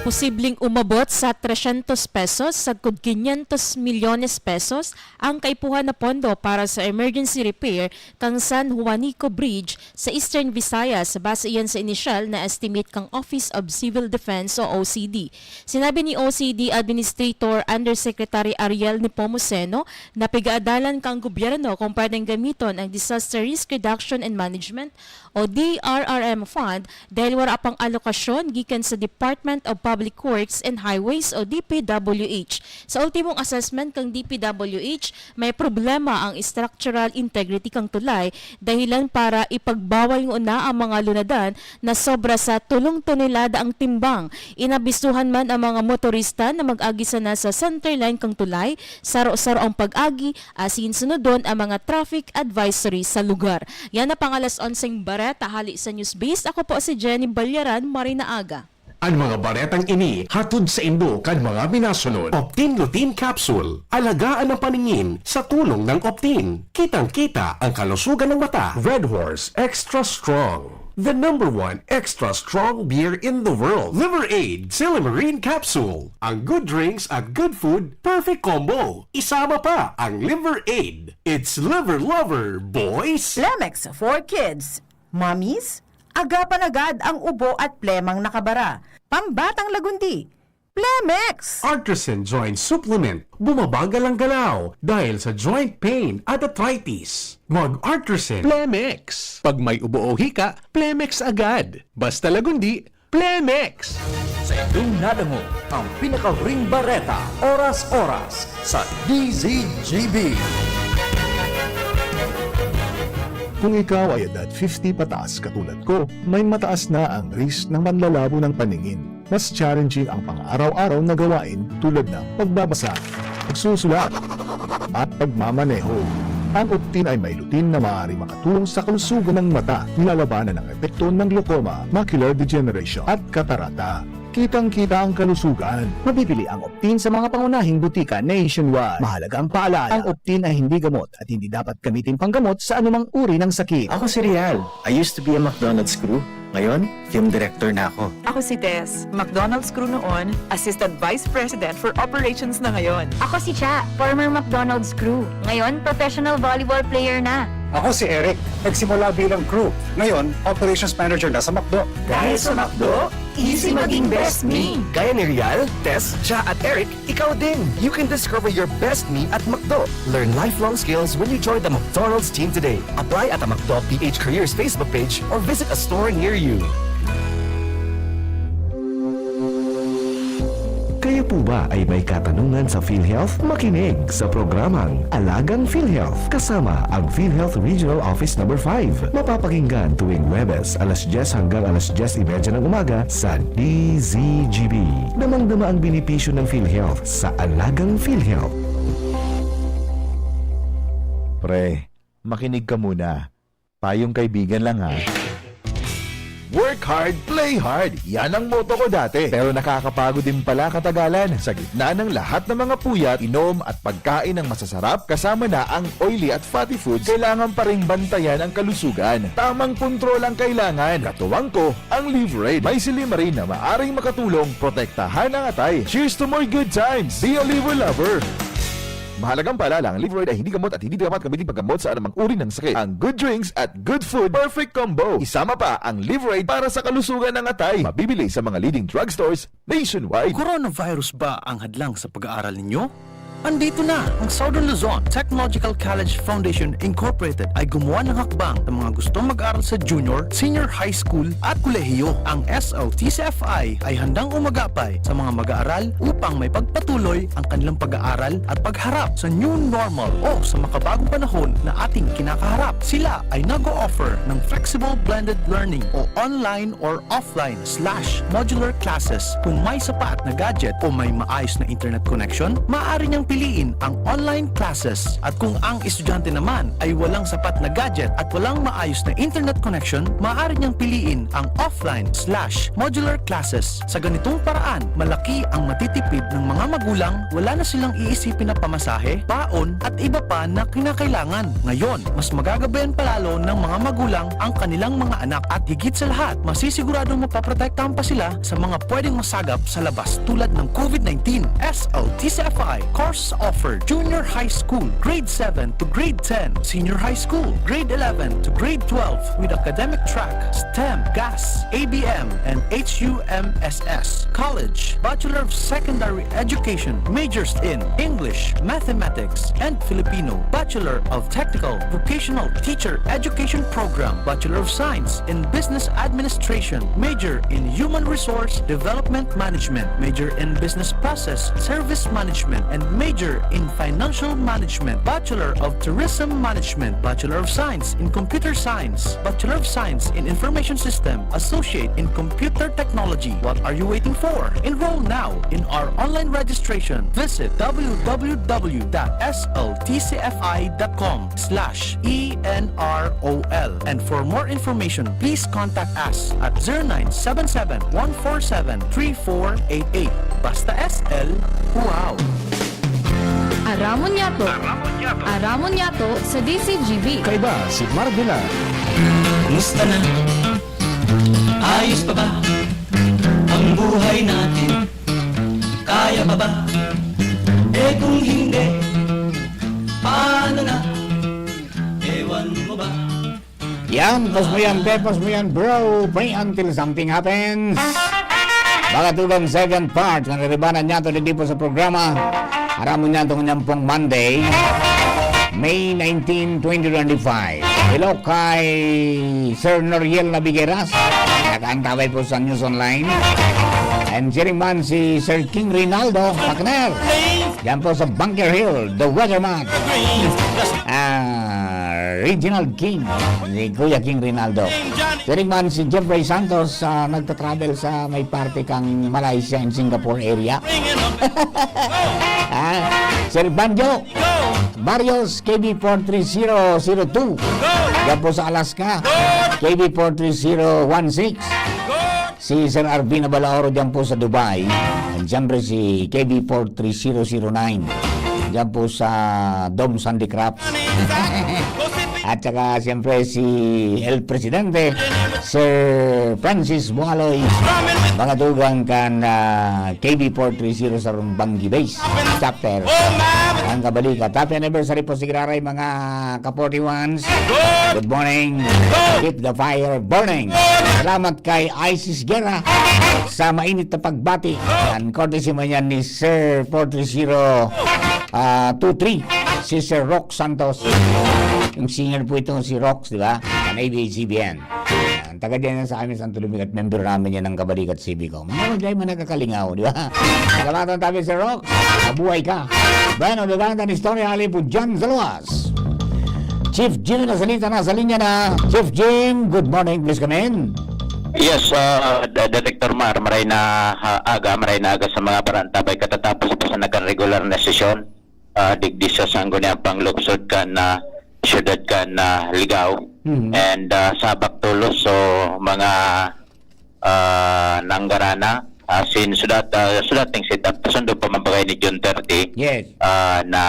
Posibleng umabot sa tresyentos pesos sagkod quinientos milyones pesos ang kaipuhan na pondo para sa emergency repair kan San Juanico Bridge sa Eastern Visayas, base iyan sa inisyal na estimate kan Office of Civil Defense o O C D. Sinabi ni O C D Administrator Undersecretary Ariel Nepomuceno na pigaadalan kan gobyerno kung pwedeng gamiton ang Disaster Risk Reduction and Management o D R R M Fund dahil wala pang alokasyon gikan sa Department of Public Works and Highways o D P W H. Sa ultimong assessment kan D P W H, may problema ang structural integrity kan tulay, dahilan para ipagbawal ngona ang mga lunadan na sobra sa tolong tonelada ang timbang. Inabisuhan man ang mga motorista na mag-agi sana sa centerline kan tulay, saro-saro ang pag-agi, asin sunodon ang mga traffic advisory sa lugar. Yan ang pang-alas onseng bareta hali sa Newsbase. Ako po si Jenny Balyaran, maray na aga. An mga baretang ini hatod saindo kan mga minasunod: Optin Lutein Capsule. Alagaan ang paningin sa tulong ng Optin. Kitang-kita ang kalusugan ng mata. Red Horse Extra Strong, the number one extra strong beer in the world. Liver Aid Silymarin Capsule. Ang good drinks at good food, perfect combo. Isama pa ang Liver Aid. It's Liver Lover, boys! Plemex for kids. Mommies, agapan agad ang ubo at plemang nakabara. Pambatang lagundi, Plemex! Artisan Joint Supplement. Bumabagal ang galaw dahil sa joint pain at arthritis. Mag-Artisan. Plemex. Pag may ubo o hika, Plemex agad. Basta lagundi, Plemex! Sa indong nadangog ang pinakahuring bareta, oras-oras, sa D Z G B. Kung ikaw ay edad fifty pataas katulad ko, may mataas na ang risk ng panlalabo ng paningin. Mas challenging ang pang-araw-araw na gawain tulad ng pagbabasa, pagsusulat, at pagmamaneho. Ang Optin ay may lutein na maaaring makatulong sa kalusugan ng mata, nilalabanan ang epekto ng glaucoma, macular degeneration, at katarata. Kitang-kita ang kalusugan. Mabibili ang Optin sa mga pangunahing butika nationwide. Mahalagang paalala, ang Optin ay hindi gamot at hindi dapat gamitin panggamot sa anumang uri ng sakit. Ako si Rial. I used to be a McDonald's crew. Ngayon, film director na ako. Ako si Tess, McDonald's crew noon, Assistant Vice President for Operations na ngayon. Ako si Cha, former McDonald's crew. Ngayon, professional volleyball player na. Ako si Eric, nagsimula bilang crew. Ngayon, Operations Manager na sa McDo. Dahil sa McDo, easy maging best me. Gaya ni Rial, Tess, Cha at Eric, ikaw din! You can discover your best me at McDo. Learn lifelong skills when you join the McDonald's team today. Apply at a McDo P H Careers Facebook page or visit a store near you. Kayo po ba ay may katanungan sa PhilHealth? Makinig sa programang Alagang PhilHealth kasama ang PhilHealth Regional Office Number five. Mapapakinggan tuwing Huwebes, alas dyes hanggang alas dyes y media ng umaga sa D Z G B. Damang-dama ang benepisyo ng PhilHealth sa Alagang PhilHealth. Pre, makinig ka muna. Payong kaibigan lang, ha. Work hard, play hard. Yan ang motto ko dati. Pero nakakapagod din pala katagalan. Sa gitna ng lahat ng mga puyat, inom at pagkain ng masasarap, kasama na ang oily at fatty foods, kailangan pa ring bantayan ang kalusugan. Tamang kontrol ang kailangan. Katuwang ko, ang Liver Aid. May silymarin na maaring makatulong protektahan ang atay. Cheers to more good times! Be a Liver Lover! Mahalagang paalala, ang Liveroid ay hindi gamot at hindi dapat gamitin paggamot sa anumang uri ng sakit. Ang good drinks at good food, perfect combo. Isama pa ang Liveroid para sa kalusugan ng atay. Mabibili sa mga leading drugstores nationwide. Coronavirus ba ang hadlang sa pag-aaral ninyo? Andito na! Ang Southern Luzon Technological College Foundation Incorporated ay gumawa ng hakbang sa mga gustong mag-aral sa junior, senior high school at kolehiyo. Ang S L T C F I ay handang umagapay sa mga mag-aaral upang may pagpatuloy ang kanilang pag-aaral at pagharap sa new normal o sa makabagong panahon na ating kinakaharap. Sila ay nag-o-offer ng flexible blended learning o online or offline slash modular classes. Kung may sapat na gadget o may maayos na internet connection, maaari niyang piliin ang online classes. At kung ang estudyante naman ay walang sapat na gadget at walang maayos na internet connection, maaari niyang piliin ang offline slash modular classes. Sa ganitong paraan, malaki ang matitipid ng mga magulang, wala na silang iisipin na pamasahe, baon, at iba pa na kinakailangan. Ngayon, mas magagabayan palalo ng mga magulang ang kanilang mga anak at higit sa lahat, masisiguradong mapoprotektahan pa sila sa mga pwedeng masagap sa labas tulad ng COVID nineteen. S L T C F I course offered: Junior High School, Grade seven to Grade ten, Senior High School, Grade eleven to Grade twelve with academic track STEM, GAS, A B M, and H U M S S. College, Bachelor of Secondary Education, majors in English, Mathematics, and Filipino, Bachelor of Technical Vocational Teacher Education Program, Bachelor of Science in Business Administration, major in Human Resource Development Management, major in Business Process Service Management, and major in Financial Management, Bachelor of Tourism Management, Bachelor of Science in Computer Science, Bachelor of Science in Information System, Associate in Computer Technology. What are you waiting for? Enroll now in our online registration. Visit w w w dot s l t c f i dot com slash e n r o l. And for more information, please contact us at zero nine seven seven, one four seven, three four eight eight. Basta S L, wow! Aramon Yato. Aramon Yato sa D C G B. Kaiba si Marvila. Kumusta na? Ayos pa ba ang buhay natin? Kaya pa ba? Eh, kung hindi, paano na? Ewan mo ba? Yan, pas mo yan, pe, pas mo yan, bro. Pray until something happens. Mga tugang, second part, kan iribanan niya to, digdi po sa programa. Aramon niya to, ngunyan pong Monday, May nineteen, twenty twenty-five. Hello kay Sir Noriel Navigeras. Nakaantabay po sa News Online. And siring man si Sir King Rinaldo, partner. Diyan po sa Bunker Hill, The Weatherman. Ah, Reginald King, si Kuya King Rinaldo. Siring man si Jeffrey Santos, ah, nagta-travel sa may parte kang Malaysia and Singapore area. Ah, Sir Banjo Barrios, K B four three zero zero two. Diyan po sa Alaska, K B four three zero one six. Si Sir Arvin Abalaoro diyan po sa Dubai. And siyempre si K B four three zero zero nine. Diyan po sa Dom Sandy Crafts. At saka siyempre si El Presidente, Sir Francis Bualoy. Mga tugang kan, ah, K B four three zero sa Rumbanggi Base Chapter. Ang kabalikat. Happy anniversary po, si Giraray, mga ka-forty-ones. Good morning. Keep the fire burning. Salamat kay Isis Guerra sa mainit na pagbati. Yan, courtesy man yan ni Sir four three zero, ah, two three, si Sir Rock Santos. Yung singer po ito, si Rox, di ba? Kan A B S C B N. Yan, taga dyan yan sa amin, Santo Domingo, at member namin yan ng Kabalikat C B com. Ano, dyan man nakakalingaw, di ba? Salamatan tabi, Sir Rox. Mabuhay ka. Bueno, dugang tan istorya, hali po dyan sa luwas. Chief Jim na salita na sa linya na. Chief Jim, good morning. Please come in. Yes, ah, D-, Director Mar, maray na, ah, aga, maray na aga sa mga parantabay katatapos po sa nagkan regular na sesyon, ah, digdi sa Sangguniang Panglungsod kan, ah, siyudad kan, ah, Ligao. Mhm. And, ah, sa Bactulos, so, mga, ah, nanggarana, as in, sudat-, ah, sudating setup, sundo pa mabagay ni June thirty, Yes. ah, na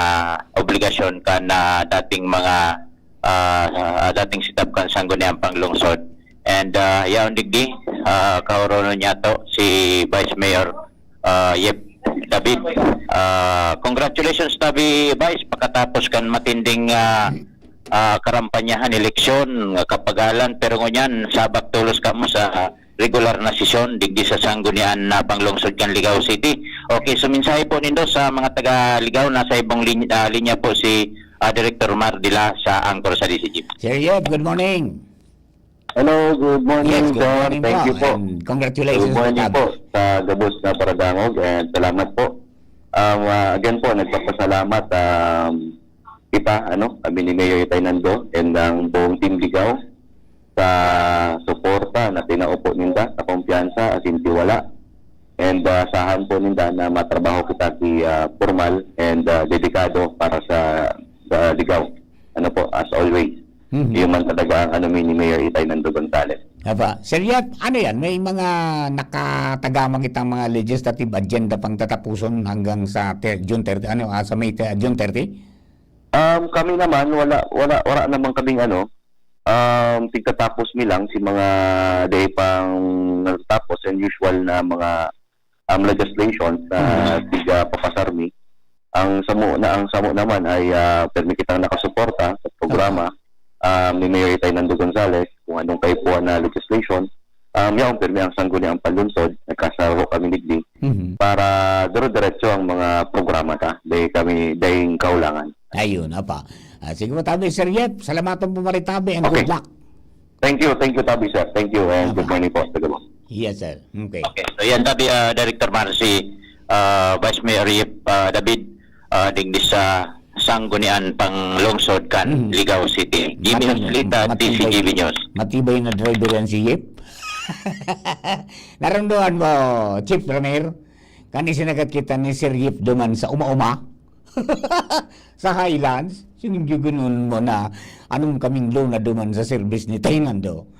obligasyon kan, ah, dating mga, ah, ah, dating setup kan Sangguniang Panglungsod. And, ah, yaon digdi, ah, kaoronon niya to, si Vice Mayor, ah, Yep David. Ah, congratulations, Tabi Vice, pakatapos kan matinding, ah, ah, karampanyahan, eleksyon, ah, kapagalan, pero ngunyan, sabak tolos kamo sa regular na sesyon digdi sa Sanggunian na Panglungsod kan Ligao City. Okay, so mensahe po nindo sa mga taga Ligao, nasa ibong lin-, ah, linya po si, ah, Director Mar Dila sa Anchor sa D C G. Sir Yep, good morning. Hello, good morning, Yes, good sir. morning Thank po, you po. and congratulations Good po, morning Tab. po sa gabos na paradangog, and salamat po. Um, ah, again po, nagpapasalamat, um, kita, ano, kami ni Mayor Itay Nando and ang buong Team Ligao sa suporta na tinao po ninda, sa kumpiyansa asin tiwala. And, ah, asahan po ninda na matrabaho kita ki, ah, pormal and, ah, dedikado para sa, sa Ligao. Ano po, as always. Mhm. Yun man talaga ang ano mi ni Mayor Itay Nando Gonzales. Apa, Sir Yep, ano yan? May mga nakatagamang itang mga legislative agenda pang tatapuson hanggang sa te-, June thirty, ano, ah, sa May te-, June thirty? Um, kami naman, wala, wala, wala naman kaming ano, um, tigtatapos mi lang si mga day pang natatapos and usual na mga, um, legislations na Mhm. tiga papasar mi. Ang samo na, ang samo naman ay, ah, permi kitang nakasuporta sa programa, Okay. um, ni Mayor Itay Nando Gonzales, kung anong kaipuhan na legislation. Um, yaon, permi ang Sangguniang Panlungsod, nagkasaro kami digdi Mhm. para dire-diretso ang mga programa ta, dahil kami, dahil kaulangan. Ayun, apa. Ah, sige po, tabi, Sir Yep. Salamaton po, Maritabi, and Okay. good luck. Thank you, thank you, Tabi, sir. Thank you, and Apa. good morning po sa gabos. Yes, sir. Okay. Okay. So, yan, Tabi, ah, Director Marcy, ah, Vice Mayor Yep, ah, David, ah, digdi sa Sanggunian Panglungsod kan Mhm. Ligao City. Jimmy Matibay, Hoslita, matibay, D C G B News. matibay na driver yan si Yep. Naramdaman mo, Chief Ramir? Kan isinagat kita ni Sir Yip duman sa uma-uma, sa Highlands, sinigyogunon mo na anong kaming low na duman sa service ni Tay Nando.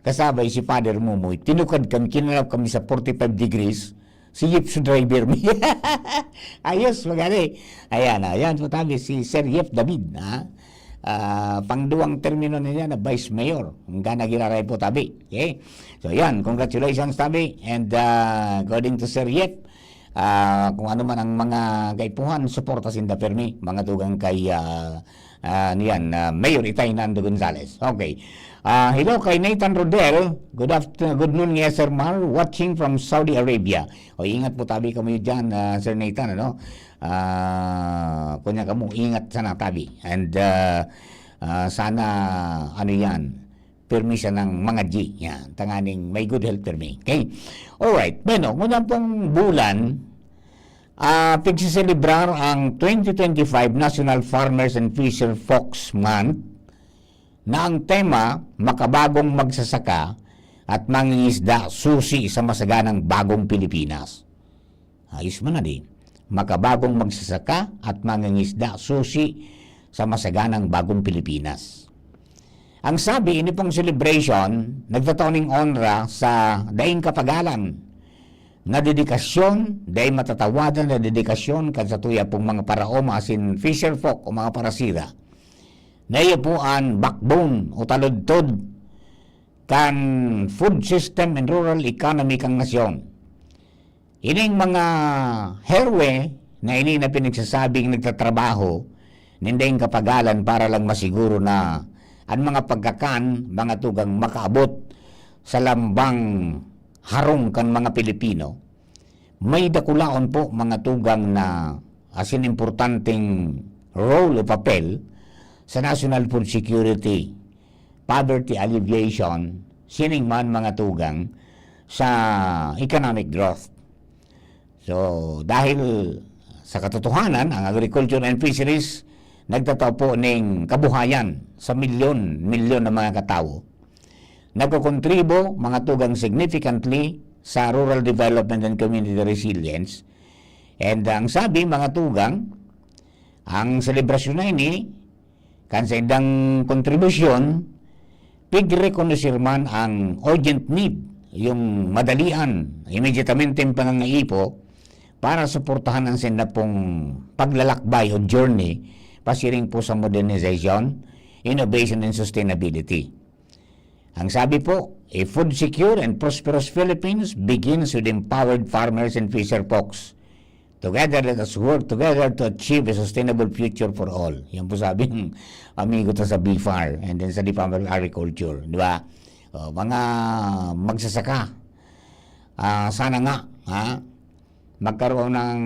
Kasabay si Father Mumoy, tinukad kami, kinanap kami sa forty-five degrees, si Yip sa driver mi. Ayos, magani. Ayan, ayan, so tabi si Sir Yip David, ha? Ah, pangduwang termino na niya na Vice Mayor. Ang gana giraray po, tabi. Okay? So, yan. Congratulations, tabi. And, ah, according to Sir Yep, ah, kung ano man ang mga kaipuhan, suporta sinda permi, mga tugang kay, ah, ah, ano yan, ah, Mayor Itay Nando Gonzales. Okay. Ah, hello kay Nathan Rodel. Good after-, good noon nga, Sir Mar. Watching from Saudi Arabia. O, ingat po tabi kamo dyan, ah, Sir Nathan, ano? Ah, kunya kamo, ingat sana tabi. And, ah, ah, sana, ano yan, pirmi siya ng mga G. Yan, tanganing may good health pirmi. Okay? Alright. Bueno, ngunyan pong bulan, ah, pigsiselebrar ang twenty twenty-five National Farmers and Fisher Folks Month na ang tema, Makabagong Magsasaka at Mangingisda, Susi sa Masaganang Bagong Pilipinas. Ayos man na di. Makabagong magsasaka at mangingisda, susi sa masaganang bagong Pilipinas. Ang sabi, ini pong celebration, nagtatao ning onra sa daing kapagalan na dedikasyon, dai matatawadan na dedikasyon kan satuya pong mga paraoma asin fisher folk o mga parasira, na iyo po an backbone o taludtod kan food system and rural economy kan nasyon. Ining mga herwe na ini na pinagsasabing nagtatrabaho nin daing kapagalan para lang masiguro na an mga pagkakan, mga tugang makaabot sa lambang harong kan mga Pilipino, may dakulaon po, mga tugang, na asin importanteng role o papel sa national food security, poverty alleviation, sining man, mga tugang, sa economic growth. So, dahil sa katotohanan, ang agriculture and fisheries nagtatao po ning kabuhayan sa milyon-milyon na mga katawo. Nagkokontribo, mga tugang, significantly sa rural development and community resilience. And ang sabi, mga tugang, ang selebrasyon na ini, kan saindang kontribusyon, pigrekonosir man ang urgent need, yung madalian, immediatamente ang pangangaipo para suportahan ang sainda pong paglalakbay o journey pasiring po sa modernization, innovation, and sustainability. Ang sabi po, a food secure and prosperous Philippines begins with empowered farmers and fisher folks. Together, let us work together to achieve a sustainable future for all. Yan po sabi ng amigo ta sa B far and then sa Department of Agriculture, di ba? O, mga magsasaka, ah, sana nga, ha? Magkaroon ng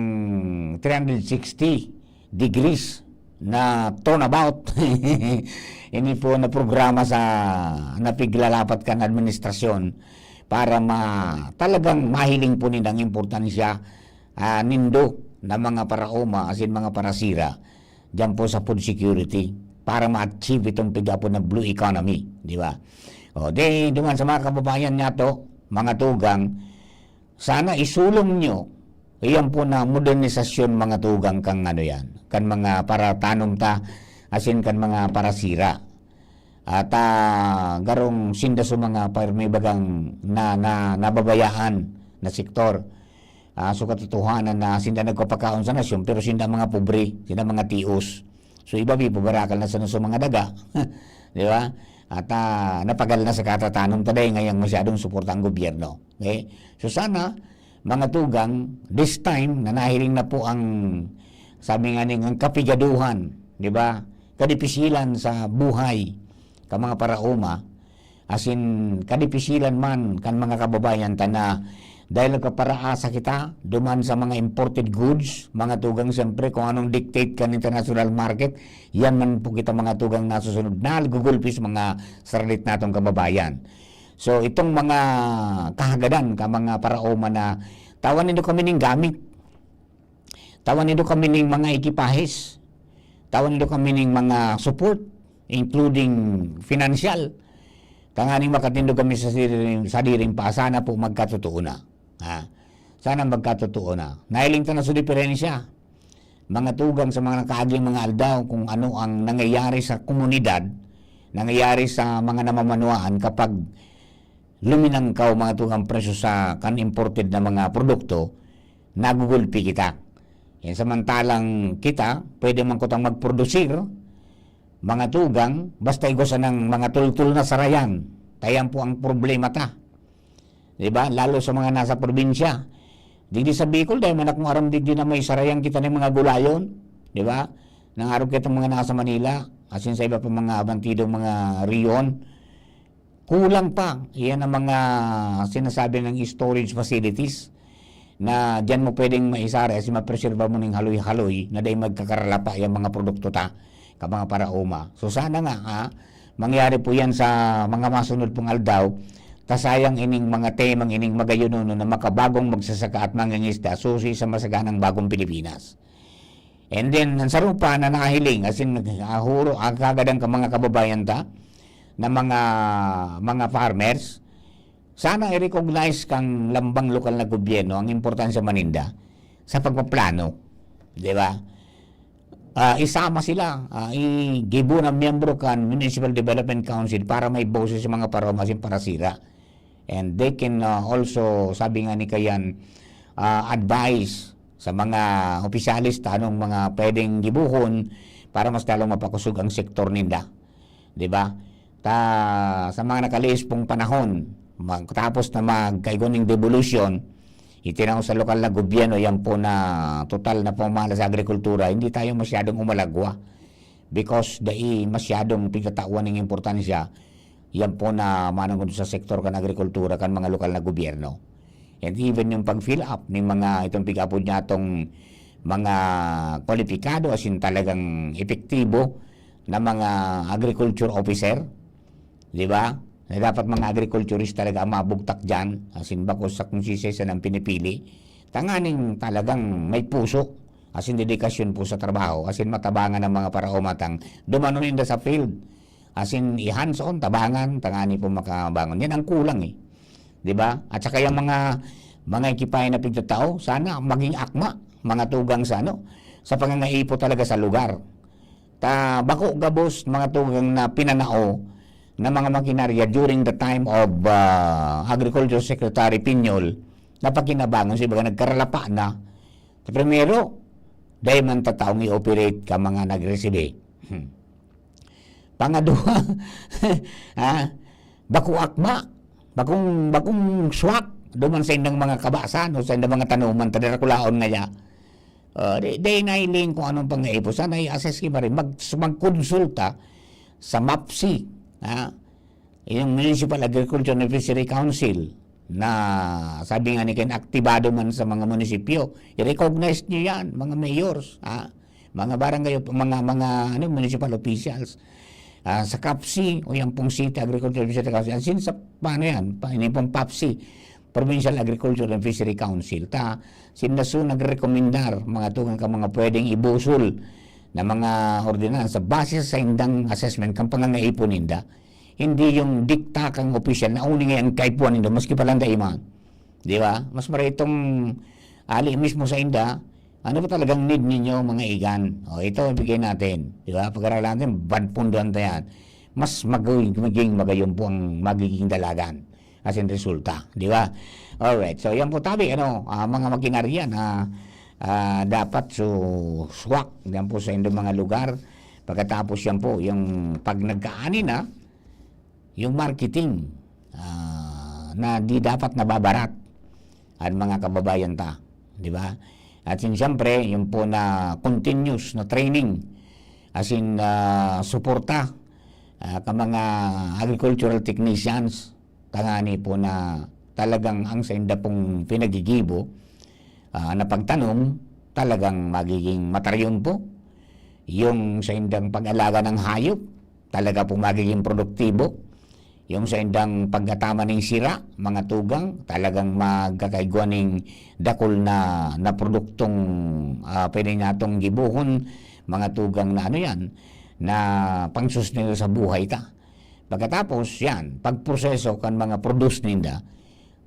three hundred sixty degrees na turnabout. Ini po na programa sa napiglalapat kan administrasyon para ma-, talagang mahiling po nila ang importansya, ah, nindo na mga paraoma, asin mga parasira, diyan po sa food security para ma-achieve itong pigapo na blue economy, di ba? O, di, duman sa mga kababayan niya to, mga tugang, sana isulong nyo, iyan po na modernisasyon, mga tugang, kang ano yan, kan mga paratanom ta, asin kan mga parasira. At, ah, garong sinda sa mga par-, may bagang na, na, nababayaan na sektor. Ah, so katotohanan na sinda nagpapakaon sa nasyon, pero sinda mga pobre, sinda mga tios. So, iba, bibabarakal na sa, sa mga daga. Di ba? At, ah, napagal na sa katatanom ta dahil ngayon masyadong suporta ang gobyerno. Okay? So, sana, mga tugang, this time, na nahiling na po ang, sabi nga ning, ang kapigaduhan, di ba? Kadipisilan sa buhay, ka mga paraoma, asin kadipisilan man kan mga kababayan ta na dahil nagpaparaasa kita duman sa mga imported goods, mga tugang, siyempre, kung anong dictate kan international market, yan man po kita, mga tugang, nasusunod, nagugulpi sa mga saralit natong kababayan. So, itong mga kahagadan ka mga paraoma na tawan nindo kami ning gamit, tawan nindo kami ning mga ekipahes, tawan nindo kami ning mga support, including financial, tanganing makatindog kami sa sadiring, sadiring paa, sana po magkatotoo na. Ha? Sana magkatotoo na. Nahiling ta na sa diferensya, mga tugang, sa mga nakaaging mga aldaw, kung ano ang nangyayari sa komunidad, nangyayari sa mga namamanuan kapag luminangkaw, mga tugang, presyo sa kan imported na mga produkto, nagugulpi kita. Yan, samantalang kita, pwede man kutang magprodusir, mga tugang, basta igwa sanang mga tultol na sarayan. Tayan po ang problema ta. Di ba? Lalo sa mga nasa probinsya. Digdi sa Bicol, dahil man akong aram digdi na may sarayan kita ng mga gulayon. Di ba? Nang araw kitang mga nasa Manila, asin sa iba pa mga abantidong mga riyon, kulang pa. Iyan ang mga sinasabi ng storage facilities na diyan mo pwedeng maisara, asin mapreserba mo ning haloy-haloy na dahil magkakaralapa yung mga produkto ta, ka mga paraoma. So, sana nga, ha, mangyari po yan sa mga masunod pong aldaw, ta sayang ining mga temang ining magayunono na makabagong magsasaka at mangingisda, susi sa masaganang bagong Pilipinas. And then, ang sarupa na nahiling, asin, ah, huro, ang kagadan ka mga kababayan ta, na mga, mga farmers, sana i-recognize kang lambang lokal na gobyerno ang importansya maninda sa pagpaplano, di ba? Ah, isama sila, ah, igibo na miyembro kan Municipal Development Council para may boses sa mga paraoma asin parasira. And they can, ah, also, sabi nga ni Kayan, ah, advise sa mga opisyales ta anong mga pwedeng gibohon para mas lalong mapakusog ang sektor ninda. Di ba? Ta, sa mga nakalihis pong panahon, mag-, tapos na magkaigwa ning devolution, itinaw sa lokal na gobyerno, yan po na total na pamamahala sa agrikultura, hindi tayo masyadong umalagwa because dai masyadong pigtatawan ng importansya, yan po na manungod sa sektor kan agrikultura kan mga lokal na gobyerno. And even yung pag-fill up ng mga, itong pig-apod niya, itong mga kwalipikado, as in talagang epektibo na mga agriculture officer, di ba? Na dapat mga agriculturist talaga ang mabugtak dyan, as in bako sa kung sisay sa nang pinipili. Tanganing talagang may puso, as in dedikasyon po sa trabaho, as in matabangan ang mga paraoma tang dumanon ninda sa field. As in, i-hands-on, tabangan, tangani po makabangon. Yan ang kulang eh. Di ba? At saka yung mga, mga ekipahe na pigtatao, sana maging akma, mga tugang sa ano, sa pangangaipo talaga sa lugar. Ta, bako gabos, mga tugang na pinanao na mga makinarya during the time of, ah, Agriculture Secretary Piñol, na pakinabangon, si baga nagkaralapa na. Sa primero, dahil man tataong i-operate ka mga nagresibe. Hmm. Pangaduha, ha? Bako akma, bakong, bakong swak, duman sa indang mga kabasan o sa indang mga tanuman, tadarakulaon nga ya. Ah, di, di nailing kung anong pangaipo. Sana i-assess ki pa rin. Mag-, magkonsulta sa MAPCI, ha? Yung Municipal Agriculture and Fishery Council na sabi nga ni Ken, aktibado man sa mga munisipyo. I-recognize niyo yan, mga mayors, ha? Mga barangay, op-, mga, mga, ano, municipal officials. Ah, sa CAFC, o yan pong City Agriculture and Fishery Council. As in, sa, paano yan? Pa, ini pong PAFC, Provincial Agriculture and Fishery Council. Ta, sinda su nagrekomendar, mga tugang ka mga pwedeng ibusol na mga ordinansa base sa indang assessment, kang pangangaipo ninda. Hindi yung dikta kang opisyal na uni nga ang kaipuhan nindo, maski pa lang daiman. Di ba? Mas maray itong ali mismo sa inda, ano ba talagang need ninyo, mga igan? O, ito, ibigay natin. Di ba? Pag-aralan natin, bad pundohan ta yan. Mas mag-, magiging magayon po ang magiging dalagan. As in, resulta. Di ba? Alright. So, yan po tabi, ano, ah, mga makinarya na, ah, dapat su-, swak yan po sa indong mga lugar. Pagkatapos yan po, yung pag nagkaani na, yung marketing, ah, na di dapat nababarat ang mga kababayan ta, di ba? At yun, siyempre, yung po na continuous na training, as in, ah, suporta, ah, ka mga agricultural technicians, tangani po na talagang ang sainda pong pinagigibo, ah, na pagtanom, talagang magiging mataryong po. Yung saindang pag-alaga ng hayop, talaga pong magiging produktibo. Yung saindang pagkatama ning sira, mga tugang, talagang magkakaigwa ning dakul na, na produktong, ah, pwede natong gibohon, mga tugang na ano yan, na pangsustento sa buhay ta. Pagkatapos, yan, pagproseso kan mga produce ninda,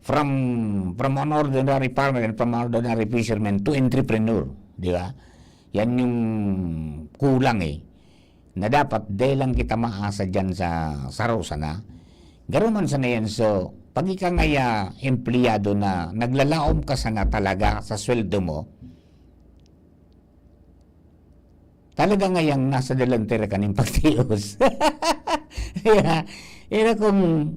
from, from an ordinary farmer and from an ordinary fisherman to entrepreneur, di ba? Yan yung kulang eh. Na dapat, dai lang kita maasa diyan sa saro sana. Garo man sana yan. So, pag ika ngaya empleyado na naglalaom ka sana talaga sa sweldo mo, talaga ngayang nasa delantera ka nin pagtios. Kaya, ira kung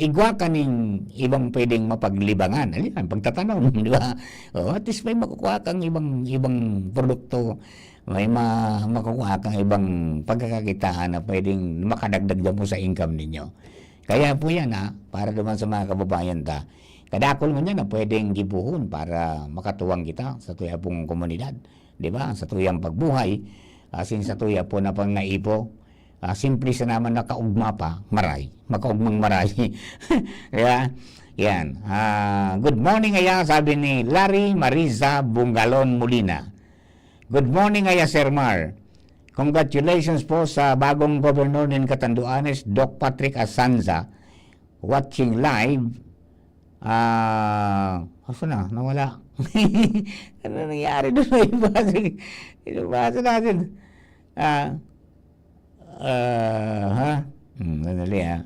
igwa ka nin ibang pwedeng mapaglibangan. Halin, pagtatanom, di ba? O, at least may makukuha kang ibang, ibang produkto, may ma-, makukuha kang ibang pagkakakitaan na pwedeng makadagdag diyan po sa income ninyo. Kaya po yan, ha, para naman sa mga kababayan ta, kadakol man yan na pwedeng gibohon para makatuwang kita sa tuya pong komunidad, di ba? Sa tuyang pagbuhay, asin sa tuya po na pangaipo. Ah, simple sa naman, nakaugma pa, maray. Makaugmang maray. Di ba? Yan. Ah, "Good morning, aya," sabi ni Larry Mariza Bungalon Molina. "Good morning, aya, Sir Mar. Congratulations po sa bagong gobernador nin Catanduanes, Doc Patrick Asanza. Watching live." Ah, asa na? Nawala. Ano nangyari doon? Ibasa, ibasa natin. Ah, ah, ha? Hmm, sandali, ha?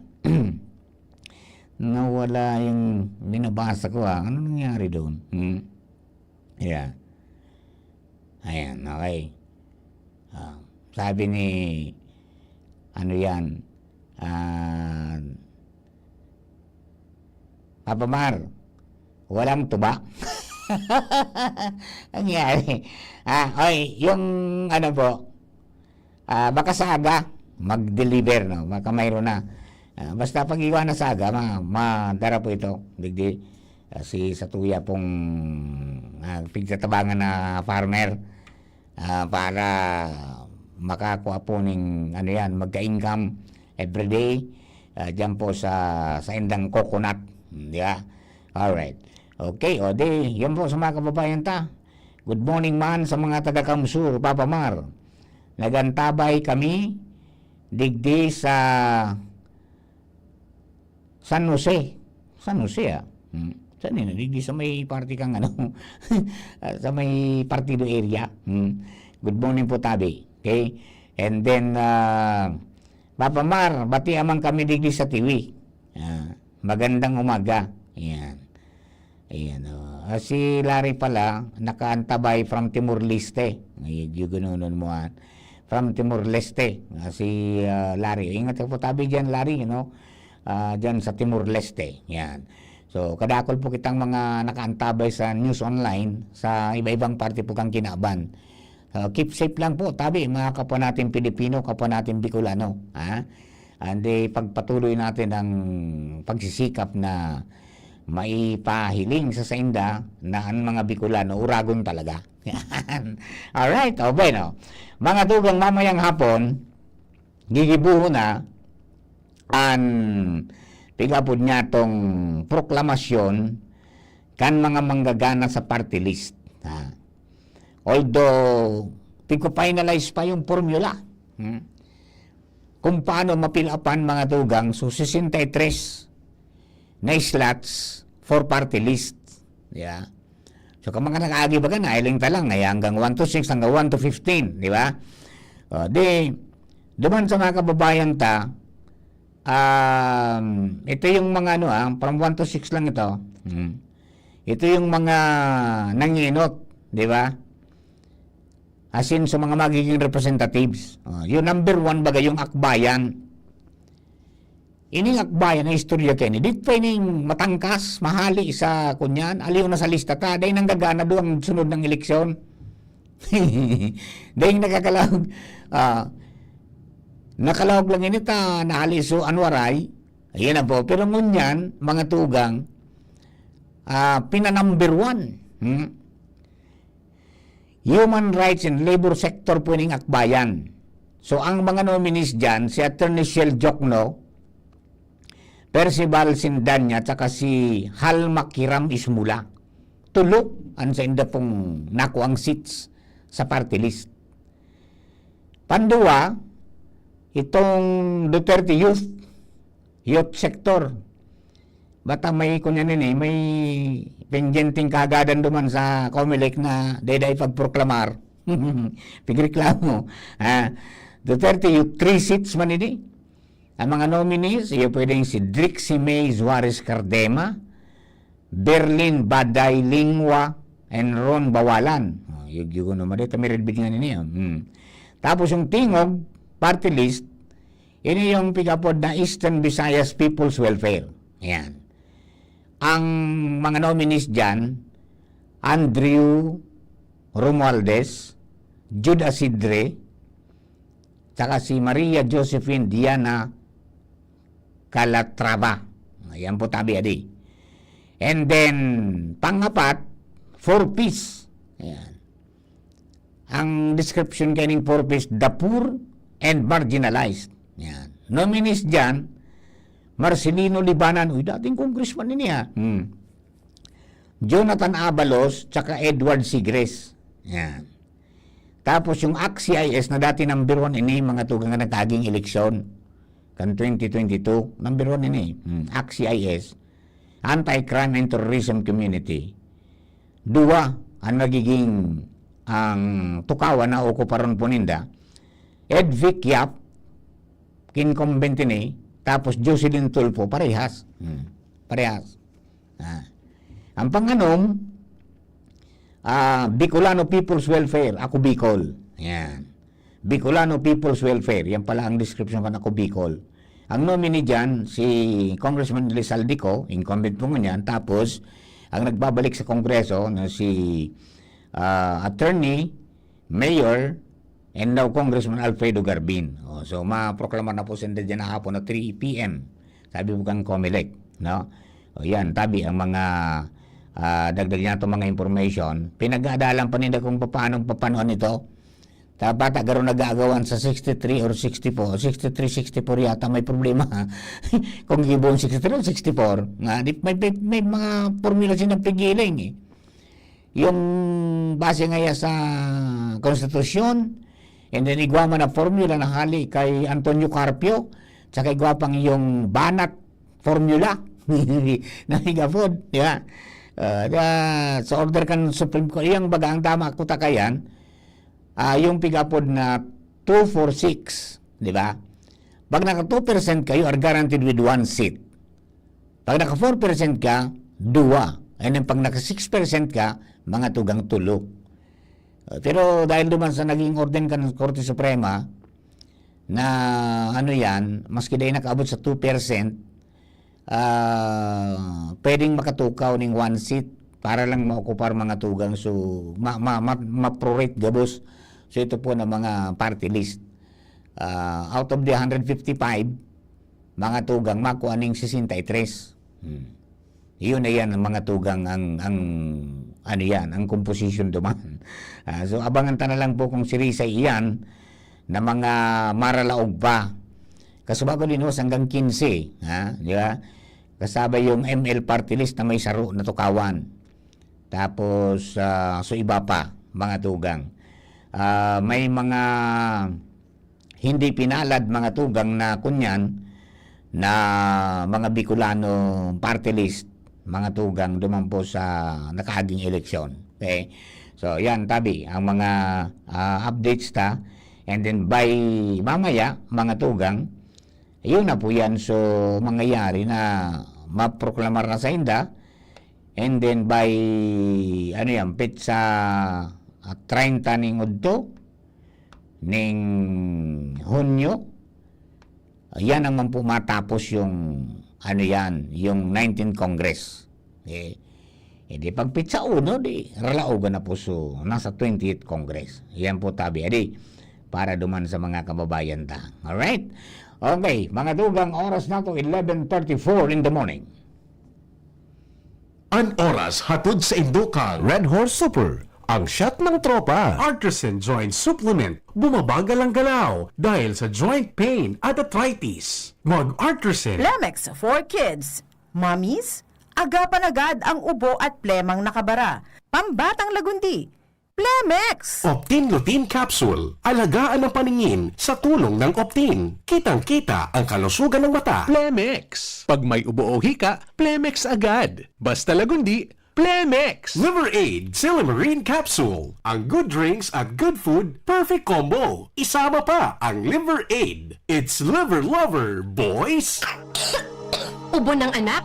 Nawala yung binabasa ko, ha? Ano nangyari doon? Hmm? Yeah. Ayan, okay. Ah, sabi ni, ano yan, ah, "Papa Mar, walang tuba." Nangyari. Ah, oy, yung ano po, ah, baka sa aga, mag-deliver, no? Baka mayroon na. Ah, basta pag-iwan na sa aga, ma-, madara po ito. Digdi, ah, si satuya pong, ah, pigtatabangan na farmer, ah, para makakuha po ning, ano yan, magka-income everyday, ah, dyan po sa, sa indang coconut. Hmm, di ba? Alright. Okay, o di, yun po sa mga kababayan ta. Good morning man sa mga taga Kamsur, Papa Mar. Nagantabay kami digdi sa San Jose. San Jose, ah. Hmm. Saan yun? Digdi sa may party kang ano? Ah, sa may Partido area. Hmm. Good morning po, tabi. Okay? And then, ah, Papa Mar, bati amang kami digdi sa Tiwi. Ah, magandang umaga. Ayan. Ayan, oh. Ah, si Larry pala, nakaantabay from Timor-Leste. Ay, yung ganunon mo, ah. From Timor-Leste. Ah, si, ah, Larry. Ingat ka po tabi dyan, Larry, you know? Ah, dyan sa Timor-Leste. Yan. So, kadakol po kitang mga nakaantabay sa news online, sa iba-ibang parte po kan kinaban. So, keep safe lang po, tabi, mga kapwa natin Pilipino, kapwa natin Bicolano, ha? And, eh, pagpatuloy natin ang pagsisikap na maipahiling sa sainda na ang mga Bicolano uragon talaga. Yan. Alright, o bueno. Mga tugang, mamayang hapon, gigibohon na an pigapod niya tong proklamasyon kan mga manggagana sa party list. Ha? Although, tigpa-finalize pa yung formula. Hmm? Kung paano mapilapan mga tugang, so sesenta y tres na slots for party list. Yeah. So, kung mga nag-aagi baga, nailing ta lang, eh, hanggang one to six, hanggang one to fifteen, di ba? O, di, duman sa mga kababayan ta, um, ito yung mga ano, ah, from one to six lang ito. Hmm. Ito yung mga nanginot, di ba? As in, sa mga magiging representatives. O, yung number one baga, yung akbayan. Ining akbayan na istorya kini, di pa ining matangkas, mahali sa kunyan, aliw na sa lista ta, dahil nanggagana doon ang sunod ng eleksyon. Dahil nakakalaog, ah, nakalaog lang ini ta, nahali so anwaray. Ayan na po. Pero ngunyan, mga tugang, ah, pina-number one. Hmm? Human rights and labor sector po ining akbayan. So, ang mga nominees dyan, si Attorney Shell Jokno, Percival Sindanya, at saka si Halmack Hiram Ismula. Tulo an sainda pong nakuang seats sa party list. Panduwa, itong Duterte Youth, Youth Sector. Bata may, kunya nini, may pendyenteng kahagadan duman sa Comelec na dai-dai pagproklamar. Pigreklamo. Ah, Duterte Youth, three seats man ini. Ang mga nominees, iyo pwedeng si Drixie May Suarez Cardema, Berlin Baday Lingua, and Ron Bawalan. Oh, yun, yun naman dito, may red bid nga nini, oh. Hmm. Tapos yung Tingog, party list, ini yung pigapod na Eastern Visayas People's Welfare. Ayan. Ang mga nominees dyan, Andrew Romualdez, Jude Asidre, tsaka si Maria Josephine Diana Calatrava. Ayan po, tabi, adi. And then, pangapat, Four Ps. Ayan. Ang description kaining Four Ps, the poor and marginalized. Yan. Nominees dyan, Marcelino Libanan, uy, dating congressman ini, ha. Hmm. Jonathan Abalos, tsaka Edward Sigres. Yan. Tapos yung ACT-CIS na dati number one ini, mga tugang na nagkaging eleksyon kan twenty twenty-two, number one ini. Hmm. ACT-CIS, Anti-Crime and Terrorism Community. Duwa ang nagiging, ang tukawan na okuparon po ninda. Edvic Yap, incumbent ini, tapos Jocelyn Tulfo, parehas. Hmm. Parehas. Ah. Ang panganom, ah, Bicolano People's Welfare, Ako Bicol. Yan. Bicolano People's Welfare. Yan pala ang description kan Ako Bicol. Ang nominee dyan, si Congressman Elizalde Co, incumbent po ngunyan. Tapos, ang nagbabalik sa Kongreso na si, ah, Attorney, Mayor, and now Congressman Alfredo Garbin. Oh, so, maproklamar na po sinda dyan na hapon na three P M. Sabi po kang Comelec, no? O yan, tabi ang mga, ah, dagdag niya itong mga information. Pinag-aadalan pa nila kung paano, paano ito. Ta-, bata garo nag-aagawan sa sixty-three or sixty-four, sixty-three, sixty-four yata may problema. Kung gibon sixty-three or sixty-four, nga, di, may, may, may mga formula silang pigiling eh. Yung base nga ya sa konstitusyon, and then igwa man na formula na hali kay Antonio Carpio, tsaka igwa pang yung banat formula na igapod, di ba? Ah, da, sa order kan Supreme Court, yung baga ang tama ko ta kayan, ah, yung pigapod na two four six, di ba? Pag naka two percent kayo, are guaranteed with one seat. Pag naka four percent ka, duwa. And then pag naka six percent ka, mga tugang tulo. Uh, pero dahil duman sa naging orden kan Korte Suprema, na ano yan, maski dahil nakaabot sa two percent, ah, pwedeng makatukaw ning one seat para lang maokupar, mga tugang. So, ma-, ma-, ma-, ma-prorate gabos. So, ito po na mga party list. Ah, out of the hundred fifty-five, mga tugang, makuha ning sesenta y tres. Hmm. Yun na yan, ang mga tugang, ang, ang, ano yan, ang composition duman. Ah, so, abangan ta na lang po kung sirisay iyan na mga maralaog pa. Kasubago din, oh, hanggang quince, ha? Di ba? Kasabay yung M L party list na may saro na tukawan. Tapos, ah, so iba pa, mga tugang. Ah, may mga hindi pinalad, mga tugang, na kunyan na mga Bicolano party list, mga tugang, duman po sa nakaaging eleksyon. Okay? So, yan, tabi, ang mga, ah, updates ta. And then by mamaya, mga tugang, yun na po yan. So, mangyayari na maproklamar na sa inda. And then by, ano yan, petsa, ah, treinta ning udto, ning Hunyo, yan naman po matapos yung, ano yan, yung nineteenth Congress. Eh, eh, di pag petsa uno, di ralaogan na po. So, nasa twentieth Congress. Yan po, tabi. Adi, para duman sa mga kababayan ta. Alright? Okay, mga tugang, oras na to, eleven thirty-four in the morning. An oras hatod sa indo kan Red Horse Super, ang shot ng tropa. Artisan Joint Supplement, bumabagal ang galaw dahil sa joint pain at arthritis. Mag Artisan. Plemex for Kids. Mommies, agapan agad ang ubo at plemang nakabara. Pambatang lagundi, Plemex! Optin Lutein Capsule. Alagaan ang paningin sa tulong ng Optin. Kitang-kita ang kalusugan ng mata. Plemex. Pag may ubo o hika, Plemex agad. Basta lagundi, Plemex! Liver Aid Silymarin Capsule. Ang good drinks at good food, perfect combo. Isama pa ang Liver Aid. It's Liver Lover, boys! Ubo ng anak?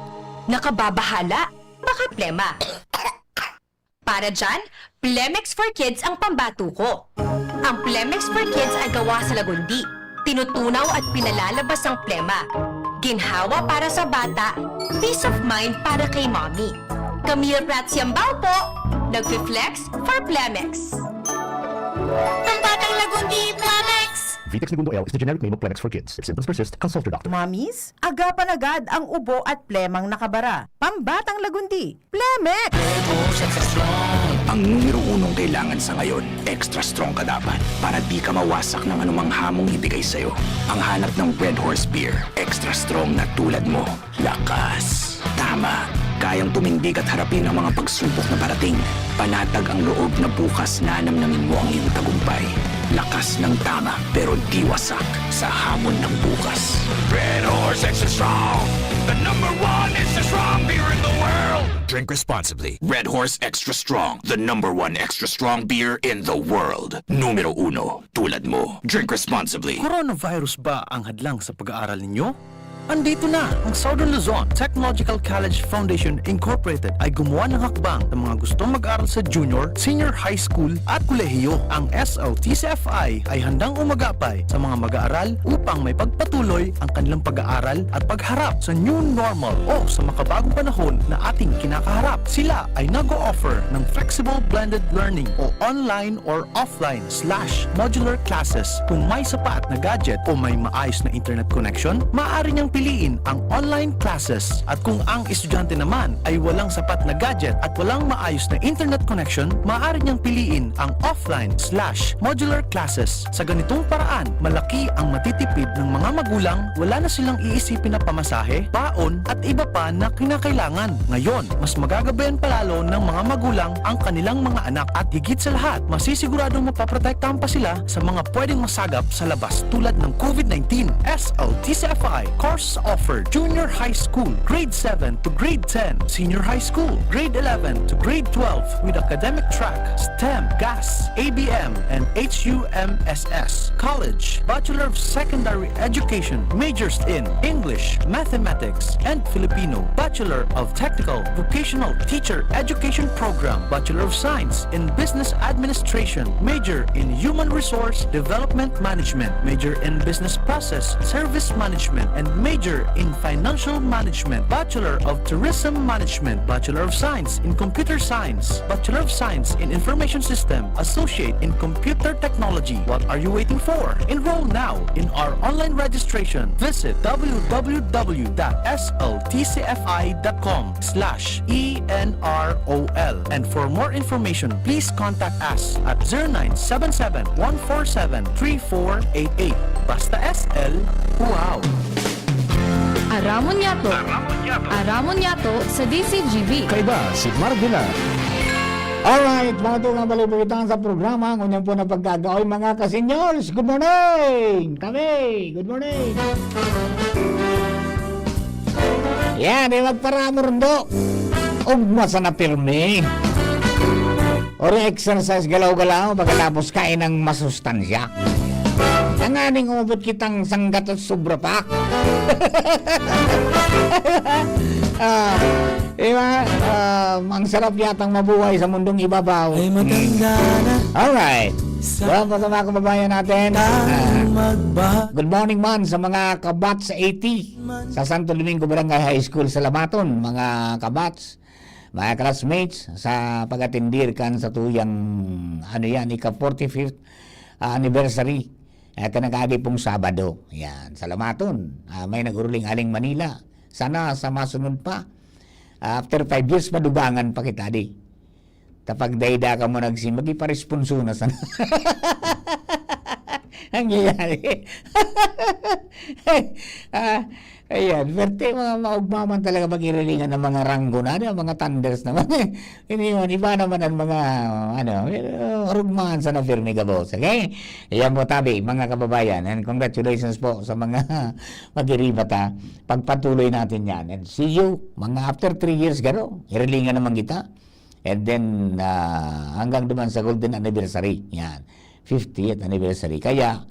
Nakababahala? Baka plema. Para dyan, Plemex for Kids ang pambato ko. Ang Plemex for Kids ay gawa sa lagundi. Tinutunaw at pinalalabas ang plema. Ginhawa para sa bata, peace of mind para kay mommy. Camille Prats Yambao po, nagfi-flex for Plemex. Ang batang lagundi, Plemex! Vitex Negundo L is the generic name of Plemex for Kids. If symptoms persist, consult your doctor. Mommies, agapan agad ang ubo at plemang nakabara. Pambatang lagundi, Plemex! Ang numero unong kailangan sa ngayon, extra strong ka dapat para di ka mawasak ng anumang hamong ibigay sa'yo. Ang hanap ng Red Horse Beer, extra strong na tulad mo. Lakas. Tama. Kayang tumindig at harapin ang mga pagsubok na parating. Panatag ang loob na bukas nanamnamin mo ang iyong tagumpay. Lakas ng tama, pero di wasak sa hamon ng bukas. Red Horse Extra Strong, the number one extra strong beer in the world. Drink responsibly. Red Horse Extra Strong, the number one extra strong beer in the world. Numero uno, tulad mo. Drink responsibly. Coronavirus ba ang hadlang sa pag-aaral ninyo? Andito na! Ang Southern Luzon Technological College Foundation Incorporated ay gumawa ng hakbang sa mga gustong mag-aral sa junior, senior high school at kolehiyo. Ang S L T C F I ay handang umagapay sa mga mag-aaral upang may pagpatuloy ang kanilang pag-aaral at pagharap sa new normal o sa makabagong panahon na ating kinakaharap. Sila ay nag-o-offer ng flexible blended learning o online or offline slash modular classes. Kung may sapat na gadget o may maayos na internet connection, maaari niyang piliin ang online classes. At kung ang estudyante naman ay walang sapat na gadget at walang maayos na internet connection, maaari niyang piliin ang offline slash modular classes. Sa ganitong paraan, malaki ang matitipid ng mga magulang, wala na silang iisipin na pamasahe, baon, at iba pa na kinakailangan. Ngayon, mas magagabayan pa lalo ng mga magulang ang kanilang mga anak at higit sa lahat, masisiguradong mapoprotektahan pa sila sa mga pwedeng masagap sa labas tulad ng COVID nineteen. S L T C F I course offered: Junior High School, Grade seven to Grade ten, Senior High School, Grade eleven to Grade twelve with academic track, STEM, GAS, A B M, and H U M S S. College, Bachelor of Secondary Education, majors in English, Mathematics, and Filipino, Bachelor of Technical Vocational Teacher Education Program, Bachelor of Science in Business Administration, major in Human Resource Development Management, major in Business Process Service Management, and Major in Financial Management, Bachelor of Tourism Management, Bachelor of Science in Computer Science, Bachelor of Science in Information System, Associate in Computer Technology. What are you waiting for? Enroll now in our online registration. Visit w w w dot s l t c f i dot com slash e n r o l. And for more information, please contact us at zero nine seven seven, one four seven, three four eight eight. Basta S L, wow! Aramon Yato. Aramon Yato sa D C G B. Kaiba si Marvila. Alright, mga tugang, balik po kita sa programa. Ngunyan po na pagkagaoy, mga ka-seniors. Good morning! Kami, good morning! Yan, eh, magparamor do. Ugma sa napirmi. Or exercise galaw-galaw pagkatapos kain ng masustansya. Tanganing umabot kitang sanggat at sobra pa. Ah, diba? Ah, ang sarap yatang mabuhay sa mundong ibabaw. Ay matanda na Alright. Sa pa sa mga kababayan natin. Ah, Ang magba good morning man sa mga kabats sa eighty sa Santo Domingo Barangay High School. Salamaton, mga kabats, mga classmates, sa pag-atendir kan sa tuyang, ano yan, ika forty-fifth anniversary. Eh, kanagagi pong Sabado. Yan, salamaton. Ah, may nag-uruling aling Manila. Sana sa masunod pa. After five years, madugangan pa kita, di. Tapag daida ka mo nagsimag, iparesponso na sana. Ang nangyayari. Ah, ayan, perte mga maugmaman talaga pag-irilingan ng mga ranggo na, di, mga thunders naman. Hindi man, iba naman ang mga, ano, pero rugmahan sana firme gabos, okay? Ayan po, tabi, mga kababayan, and congratulations po sa mga mag-iribat, ha. Pagpatuloy natin yan. And see you, mga after three years, garo, irilingan naman kita. And then, ah, hanggang duman sa golden anniversary, yan, fiftieth anniversary. Kaya,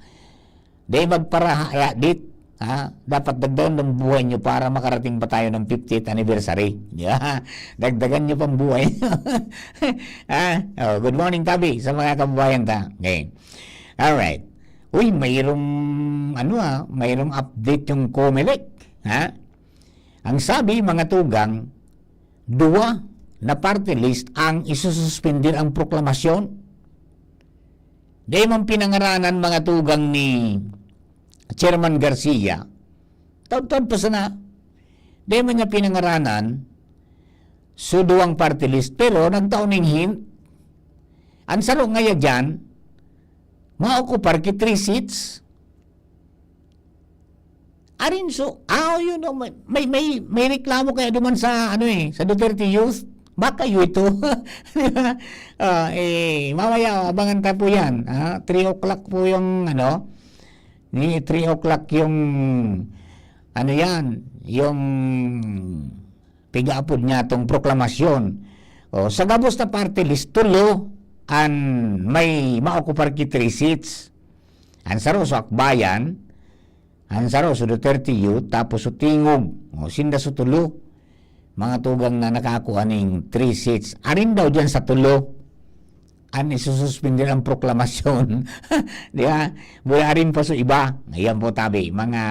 di magparaha-, dit, ha? Dapat dagdagan ng buhay nyo para makarating pa tayo ng fiftieth anniversary. Di ba? Dagdagan nyo pang buhay. Ha? Oh, good morning, tabi, sa mga kababayan ta. Okay. Alright. Uy, mayroong, ano, ah, mayroong update yung Comelec. Ha? Ang sabi, mga tugang, duwa na party list ang isususpindir ang proklamasyon. Di man pinangaranan, mga tugang, ni Chairman Garcia. Taod-taod pa sana. Di man niya pinangaranan, so duwang party list. Pero nagtao ning hint. Ang saro ngaya dyan, maokupar ki three seats. Arin so, ah, yun, oh, may, may, may, may reklamo kaya duman sa, ano eh, sa Duterte Youth. Baka yun ito. Di ba? Ah, eh, mamaya, oh, abangan ta po yan. Ah, three o'clock po yung, ano, ni three o'clock yung, ano yan, yung pigaapod niya tong proklamasyon. O, sa gabos na party list, tulo an may maokupar ki three seats. An saro sa Akbayan, an saro sa Duterte Youth, tapos sa Tingog. O, sinda sa tulo, mga tugang na nakakua ning three seats. Arin daw dyan sa tulo, an isususpindir ang proklamasyon. Di ba? Wala rin pa sa iba. Ayan po, tabi. Mga,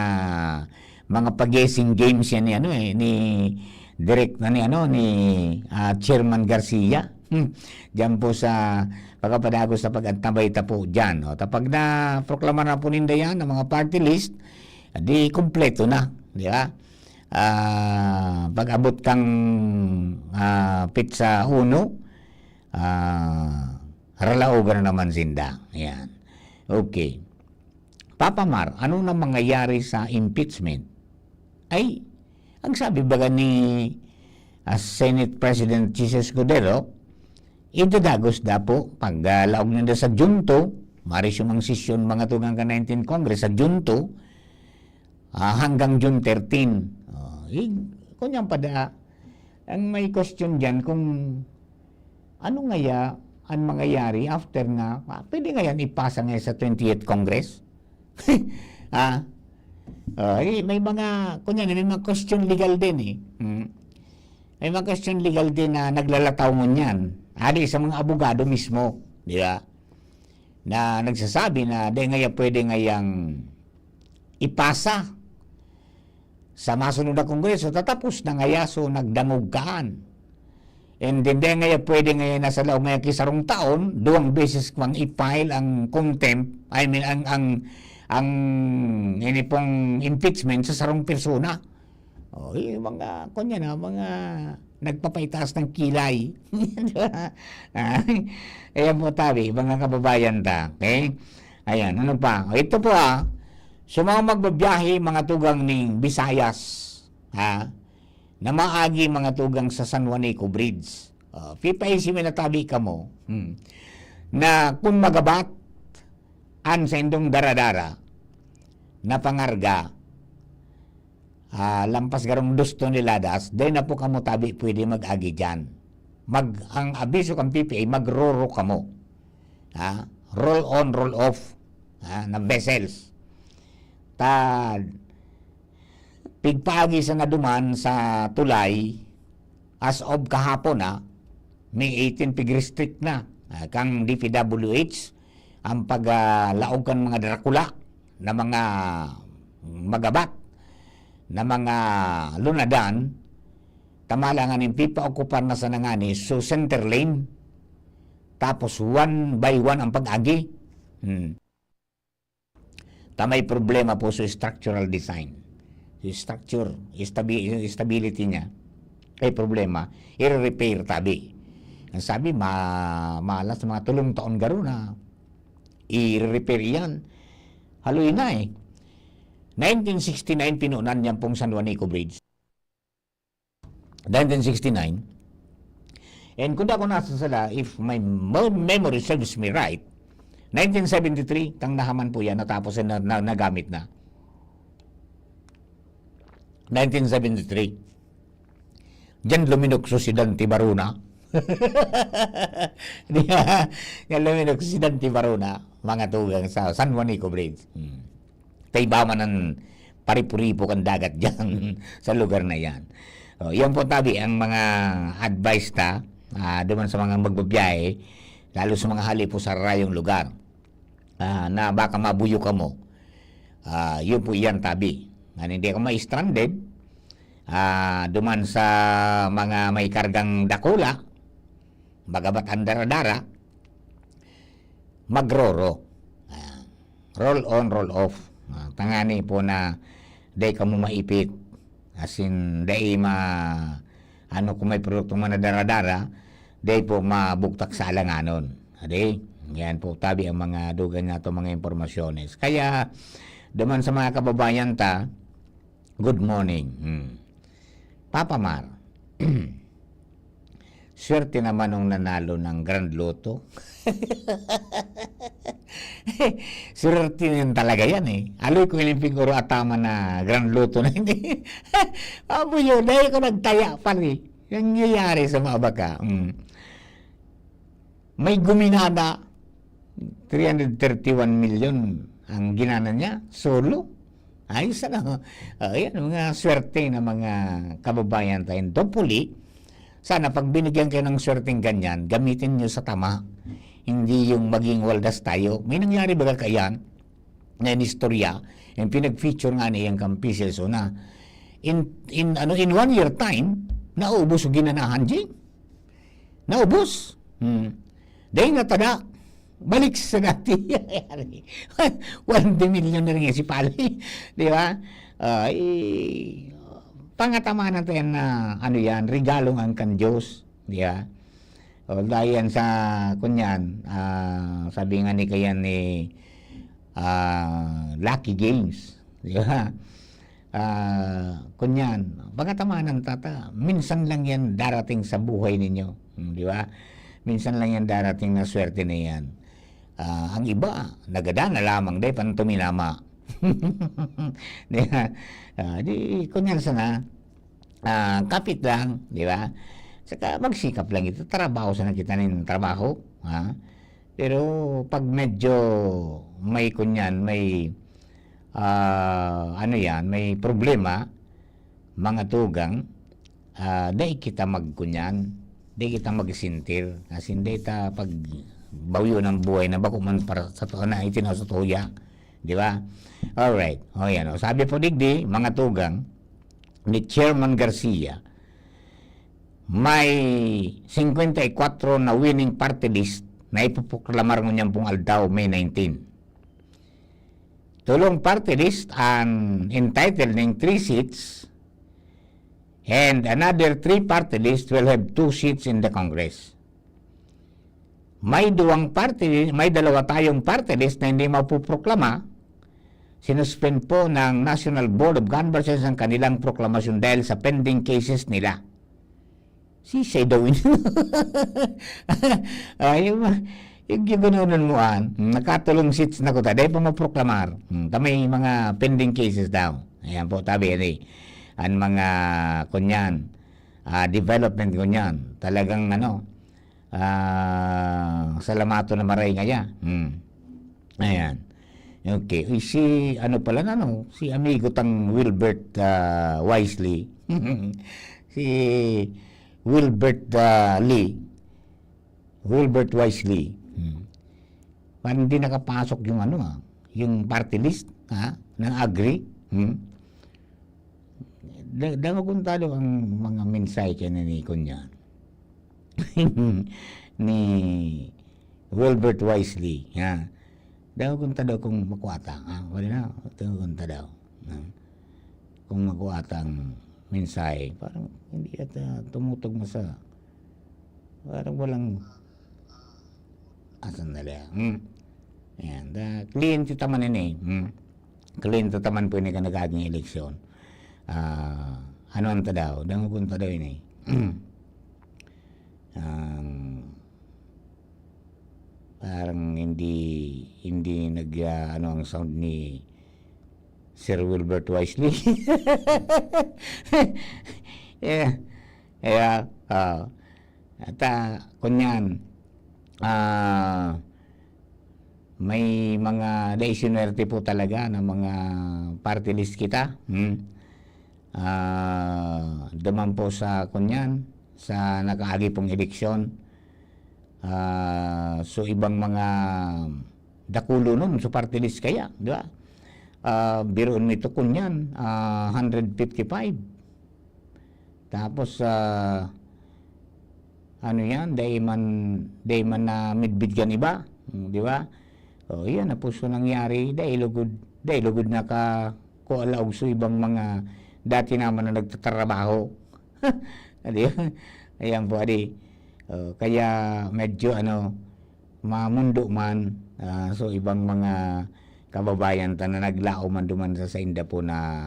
mga pag-guessing games yan ni, ano, eh, ni direct na ni, ano, ni, ah, Chairman Garcia. Hmm. Diyan po sa pagkapadagos sa pag-antabay ta po dyan. O, tapag na proklama na po ninda yan, ang mga party list, di kompleto na. Di ba? Ah, pag-abot kang, ah, petsa uno, ah, ralaogan na naman sinda. Ayan. Okay. Papa Mar, ano na mangyayari sa impeachment? Ay, ang sabi baga ni, ah, Senate President Jesus Escudero, idadagos daw po pag, ah, laog ninda sa June two, ma-resume ang sesyon, mga tugang, kan nineteenth Congress sa June two, ah, hanggang June thirteen. Oh, i-, kunyang pada, ang may question dyan kung ano ngaya ang mangyayari after na, ah, pwede ngaya ipasa ngaya sa twentieth Congress? Ah, oh, eh, may mga, kunyari, may mga question legal din eh. Hmm. May mga question legal din na naglalataw ngunyan. Adi sa mga abogado mismo, di ba? Na nagsasabi na di ngaya pwede ngayang ipasa Sa masunod na kongreso, tatapos na ngaya, so nagdangog kaan. And then, dai ngaya pwede ngaya na sa laog ngaya ki sarong taon, duwang beses pang i-file ang contempt, I mean, ang, ang, ang ini pong impeachment sa sarong persona. Oh, yung mga, kunya na, mga nagpapaitaas ng kilay. Di ba? Ah, ayan po tabi, mga kababayan ta. Okay? Ayan, ano pa? O, ito po, ah. Sa mga magbabiyahe, mga tugang ning Visayas, ha? Na maagi, mga tugang sa San Juanico Bridge. Ah, pipaisi mi na tabi kamo. Hmm. Na kung magabat, an saindong daradara, na pangarga, ah, lampas garong dos toneladas, dai na po kamo tabi pwede mag-agi diyan. Mag, ang abiso kan P P A, magroro kamo. Ha? Roll on, roll off, ha, na vessels. Ta, pigpaagi sa naduman sa tulay, as of kahapon, ha, May eighteen, pig-restrict na, ah, kang D P W H ang pag, ah, laog kan mga darakula na mga magabat na mga lunadan, tamala nganing pipaokupar na sana ngani, so center lane, tapos one by one ang pag-agi. Hmm. Ta may problema po sa structural design. Yung structure, stabi-, yung stability niya, may problema, i-repair tabi. Ang sabi, ma-, malas na mga tulong taon garo na i-repair yan. Haloy na eh. Nineteen sixty-nine, pinunan niyan pong San Juanico Bridge. Nineteen sixty-nine. And kung di ako nasasala, if my mo-, memory serves me right, nineteen seventy-three, kang nahaman po yan, natapos na, na, nagamit na. Nineteen seventy-three. Diyan luminukso si Dante Barona. Di ba? Diyan luminukso si Dante Barona, mga tugang sa San Juanico Bridge. Hmm. Taibaman ang paripo-ripo kan dagat diyan sa lugar na yan. O, yan po tabi ang mga advice ta, ah, duman sa mga magbabiyahe, lalo sa mga hali po sa rayong lugar, ah, na baka mabuyo kamo. Ah, yun po yan tabi. Nganing di kamo ma-stranded, ah, duman sa mga may kargang dakula, magabat ang dara-dara, magroro. Ah, roll on, roll off. Ah, tangani po na dai kamo maipit. As in, dai ma-, ano, kung may produktong mga dara-dara, dai po mabugtak sa alanganon. Adi, yan po tabi ang mga dugang nato mga impormasyones. Kaya, duman sa mga kababayan ta, good morning. Hmm. Papa Mar, swerte naman nung nanalo ng Grand Lotto. Swerte yan talaga yan eh. Aloy ko ilimping oro atama na Grand Lotto na hindi. Abo yun, dahil ko nagtaya pa rin. Nangyayari sa mga baka. Mm. May guminana, three hundred thirty-one million ang ginana niya, solo. Ayos, ano? Ah, yan, mga swerte na mga kababayan tayo. Hopefully, sana pag binigyan kayo ng swerteng ganyan, gamitin nyo sa tama. Hindi yung maging waldas tayo. May nangyari baga kayan na inistorya, yung pinag-feature nga niya yung Campeses, so na, in, in, ano, in one year time, naubos yung ginanahan, Jing. Naubos. Hmm. Dahil natada, balik sa dati. One million na rin si Pali. Di ba? Ah, eh, pangatamanan tayo na, ano yan, regalong ang kan Diyos. Di ba? O, dahil yan sa, kunyan, ah, sabi nga ni, kayan ni, ah, Lucky Games. Di ba? Ah, kunyan, pangatamanan tata, minsan lang yan darating sa buhay ninyo. Hmm, di ba? Minsan lang yan darating na swerte na yan. Ah, ang iba, nagada na lamang, dahil pan tuminama. Di ba? Ah, di, kunyan sana, ah, kapit lang, di ba? Saka magsikap lang ito, trabaho sana kita nin trabaho, ha? Pero pag medyo may kunyan, may, ah, ano yan, may problema, mga tugang, ah, dai kita magkunyan, dai kita magsintir, as in, dai ta pag bawyo ng buhay na bako man para sa tuwa na itinaw sa tuya, di ba? Alright. O yan, o. Sabi po digdi, mga tugang, ni Chairman Garcia, may singkwenta y kwatro na winning party list na ipoproklamar ngunyan pong aldaw, May nineteen. Tolong party list an entitled nin three seats, and another three party list will have two seats in the Congress. May duwang party, may dalawa tayong party list na hindi mapoproklama. Sinuspend po ng National Board of Conversations ang kanilang proklamasyon dahil sa pending cases nila. Sisay daw yun? Ah, yung, yung gigunonon mo, ah, nakatulong seats na ko ta, dahil pa maproklamar. Hmm, ta may mga pending cases daw. Ayan po, tabi, yan eh. Ang mga, kunyan, ah, development, kunyan. Talagang, ano, ah, salamato na maray ngaya. Hmm. Ayan. Okay. Uy, si, ano pala na, no? Si amigo tang Wilbert, ah, Wisely. Si Wilbert, ah, Lee. Wilbert Wisely. Hmm. Parang hindi nakapasok yung ano, ah, yung party list, ha? Ng Agri. Hmm. Da-, dangogon ta daw ang mga mensahe kaya ni Kunyan. Ni Wilbert Wisely, ha? Dangogon ta daw kung makuha ta, ha? Wala na, dangogon ta daw, ha? Kung makuha ta ang mensahe, parang hindi yata tumutugma sa, parang walang, ah, sandali, ah. Hmm. Ayan, da-, kliyente ta man ini, hmm. Kliyente ta man po ini kan nag-aaging eleksyon. Ah, ano ang ta daw? Dangogon ta daw ini. Ang, parang hindi, hindi nag, ah, ano ang sound ni Sir Wilbert Wisely. Yeah. Kaya, ah, at, ah, kunyan, ah, may mga dai sinuwerte po talaga na mga party list kita. Hmm. Ah, duman po sa, kunyan, sa nakaagi pong eleksyon. Ah, so, ibang mga dakulonon sa party list kaya, di ba? Ah, biruon mo ito, kunyan, ah, hundred fifty-five. Tapos, ah, ano yan, dai man, dai man na midbid kan iba, hmm, di ba? O, yan na po so nangyari, dai lugod, dai lugod naka-, kua laog so ibang mga dati naman na nagtatrabaho. Di ba? Ayan po, adi. O, kaya medyo, ano, mamundo man, ah, so ibang mga kababayan ta na naglaom man duman sa sainda po na,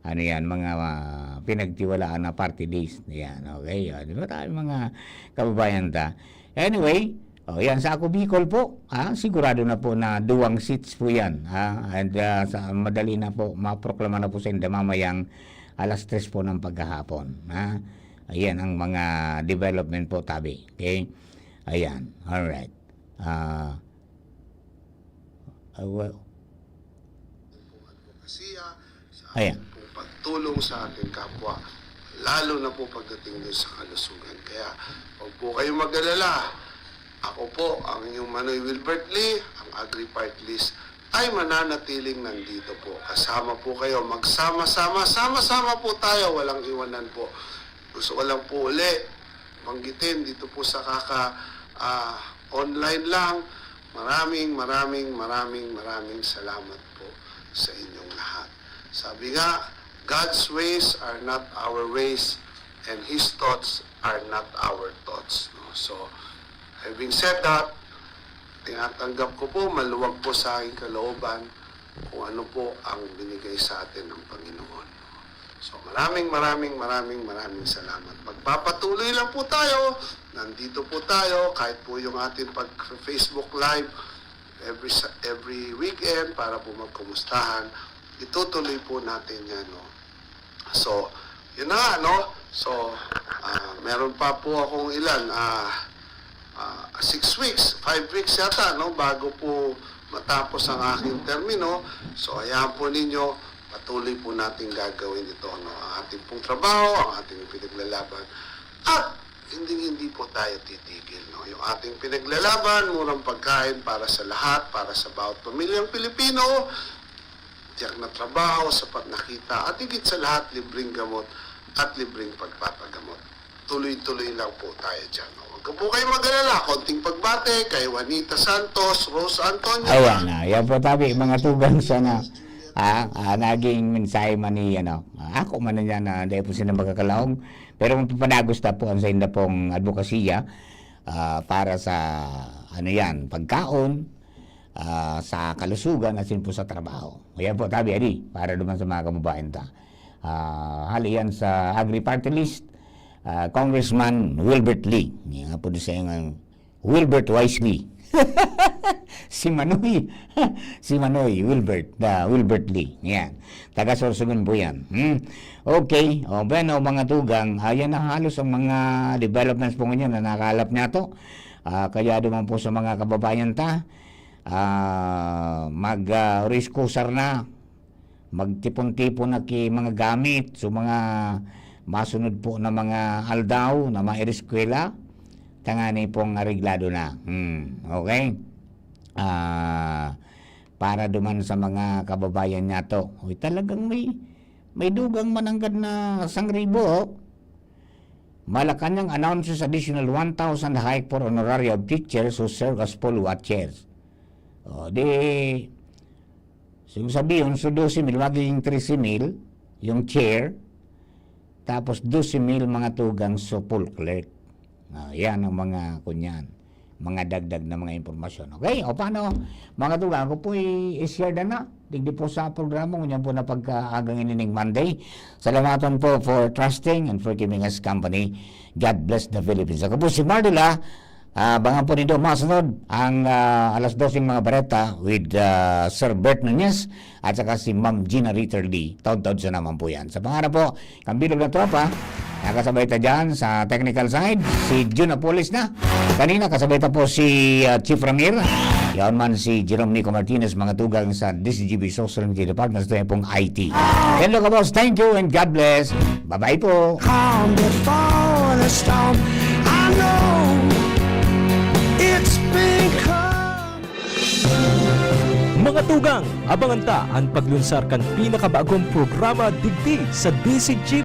ano yan, mga, ah, pinagtiwalaan na party list. Yan, okay? O, di ba tayo mga kababayan ta? Anyway, o, yan, sa Ako Bicol po, ah, sigurado na po na duwang seats po yan, ah, and, ah, sa, madali na po, maproklama na po sa inda mamayang alas tres po ng paghahapon, ha? Ayan ang mga development po, tabi. Okay? Ayan, alright. Ah, ah, well, Advokasya, sa Ayan. ating pong pagtulong sa ating kapwa, lalo na po pagdating dun sa kalusugan. Kaya, huwag po kayong mag-alala. Ako po, ang inyong Manoy Wilbert Lee, ang Agri Party List, ay mananatiling nandito po. Kasama po kayo, magsama-sama, sama-sama po tayo, walang iwanan po. Gusto ko lang po uli, banggitin dito po sa kaka, ah, online lang. Maraming, maraming, maraming, maraming salamat po sa inyong lahat. Sabi nga, "God's ways are not our ways, and His thoughts are not our thoughts." No? So, having said that, tinatanggap ko po, maluwag po sa aking kalooban kung ano po ang binigay sa atin ng Panginoon. So, maraming, maraming, maraming, maraming salamat. Magpapatuloy lang po tayo. Nandito po tayo, kahit po yung ating pag-Facebook Live every sa-, every weekend para po magkumustahan. Itutuloy po natin yan, no? So, yun na nga, no? So, ah, meron pa po akong ilan, ah, ah, six weeks, five weeks yata, no? Bago po matapos ang aking termino. So, hayaan po ninyo, patuloy po nating gagawin ito, no? Ang ating pong trabaho, ang ating pinaglalaban. At hindi, hindi po tayo titigil, no? Yung ating pinaglalaban, murang pagkain para sa lahat, para sa bawat pamilyang Pilipino, tiyak na trabaho, sapat na kita, at higit sa lahat, libreng gamot at libreng pagpapagamot. Tuloy-tuloy lang po tayo dyan. Huwag ka po kayo mag-alala. Konting pagbate kay Juanita Santos, Rose Antonio. Ayan na. Yan po tabi, mga tugang sana. Ah, ah, naging mensahe man ni, ano, ah, ako man na yan, ah, dahil po sila magkakalaong. Pero magpapadagos na po ang sa inda pong advokasya ah, para sa, ano yan, pagkaon, ah, sa kalusugan at sin po sa trabaho. Ayan po, tabi, adi, para naman sa mga kababayan ta. Ah, hali yan sa Agri Party List, ah, Congressman Wilbert Lee. Yan nga po sa yung Wilbert Wisely. Si Manoy. Si Manoy Wilbert, ah, Wilbert Lee. Yan. Taga Sorsogon po yan. Hmm? Okay. O, bueno, mga tugang, ayan na halos ang mga developments po ngayon na nakalap nato. Ah, kaya duman po sa mga kababayan ta, ah, mag, ah, reskusar na. Magtipon-tipon na ki mga gamit. So, mga masunod po na mga aldaw na maireskwela, tangani pong areglado na. Hmm, okay? Ah, para duman sa mga kababayan nato. Uy, talagang may, may dugang mananggad na sangribo, oh. Malacanang announces additional one thousand hike for honoraria of teachers who serve as poll watchers. O, di, so, sabihin, so doze mil, magiging trese mil yung chair, tapos doze mil mga tugang sa poll clerk. Ah, yan ang mga, kunyan, mga dagdag na mga impormasyon. Okay, o paano, mga tugang, ako po i-share na na. Digdi po sa programa, ngunyan po na pagkaagang inining Monday. Salamaton po for trusting and for keeping us company. God bless the Philippines. Ako po si Mardula. Ah, abangan po nindo masunod ang, ah, alas dose mga bareta with, ah, Sir Bert Nunez at saka si Ma'am Gina Ritter Lee. Taod-taod sa naman po yan. Sa pangarap po, Kambilog na tropa, nakasabay ta dyan sa technical side, si Jun Apolis na. Kanina, kasabay ta po si, ah, Chief Ramir. Yaon man si Jerome Nico Martinez, mga tugang sa D C G B Social Media Department, sa pong I T. Hello, kabos. Thank you and God bless. Bye-bye po. Calm before the storm. I know it's been calm. Mga tugang, abangan ta an paglunsar kan pinakabagong programa digdi sa D C G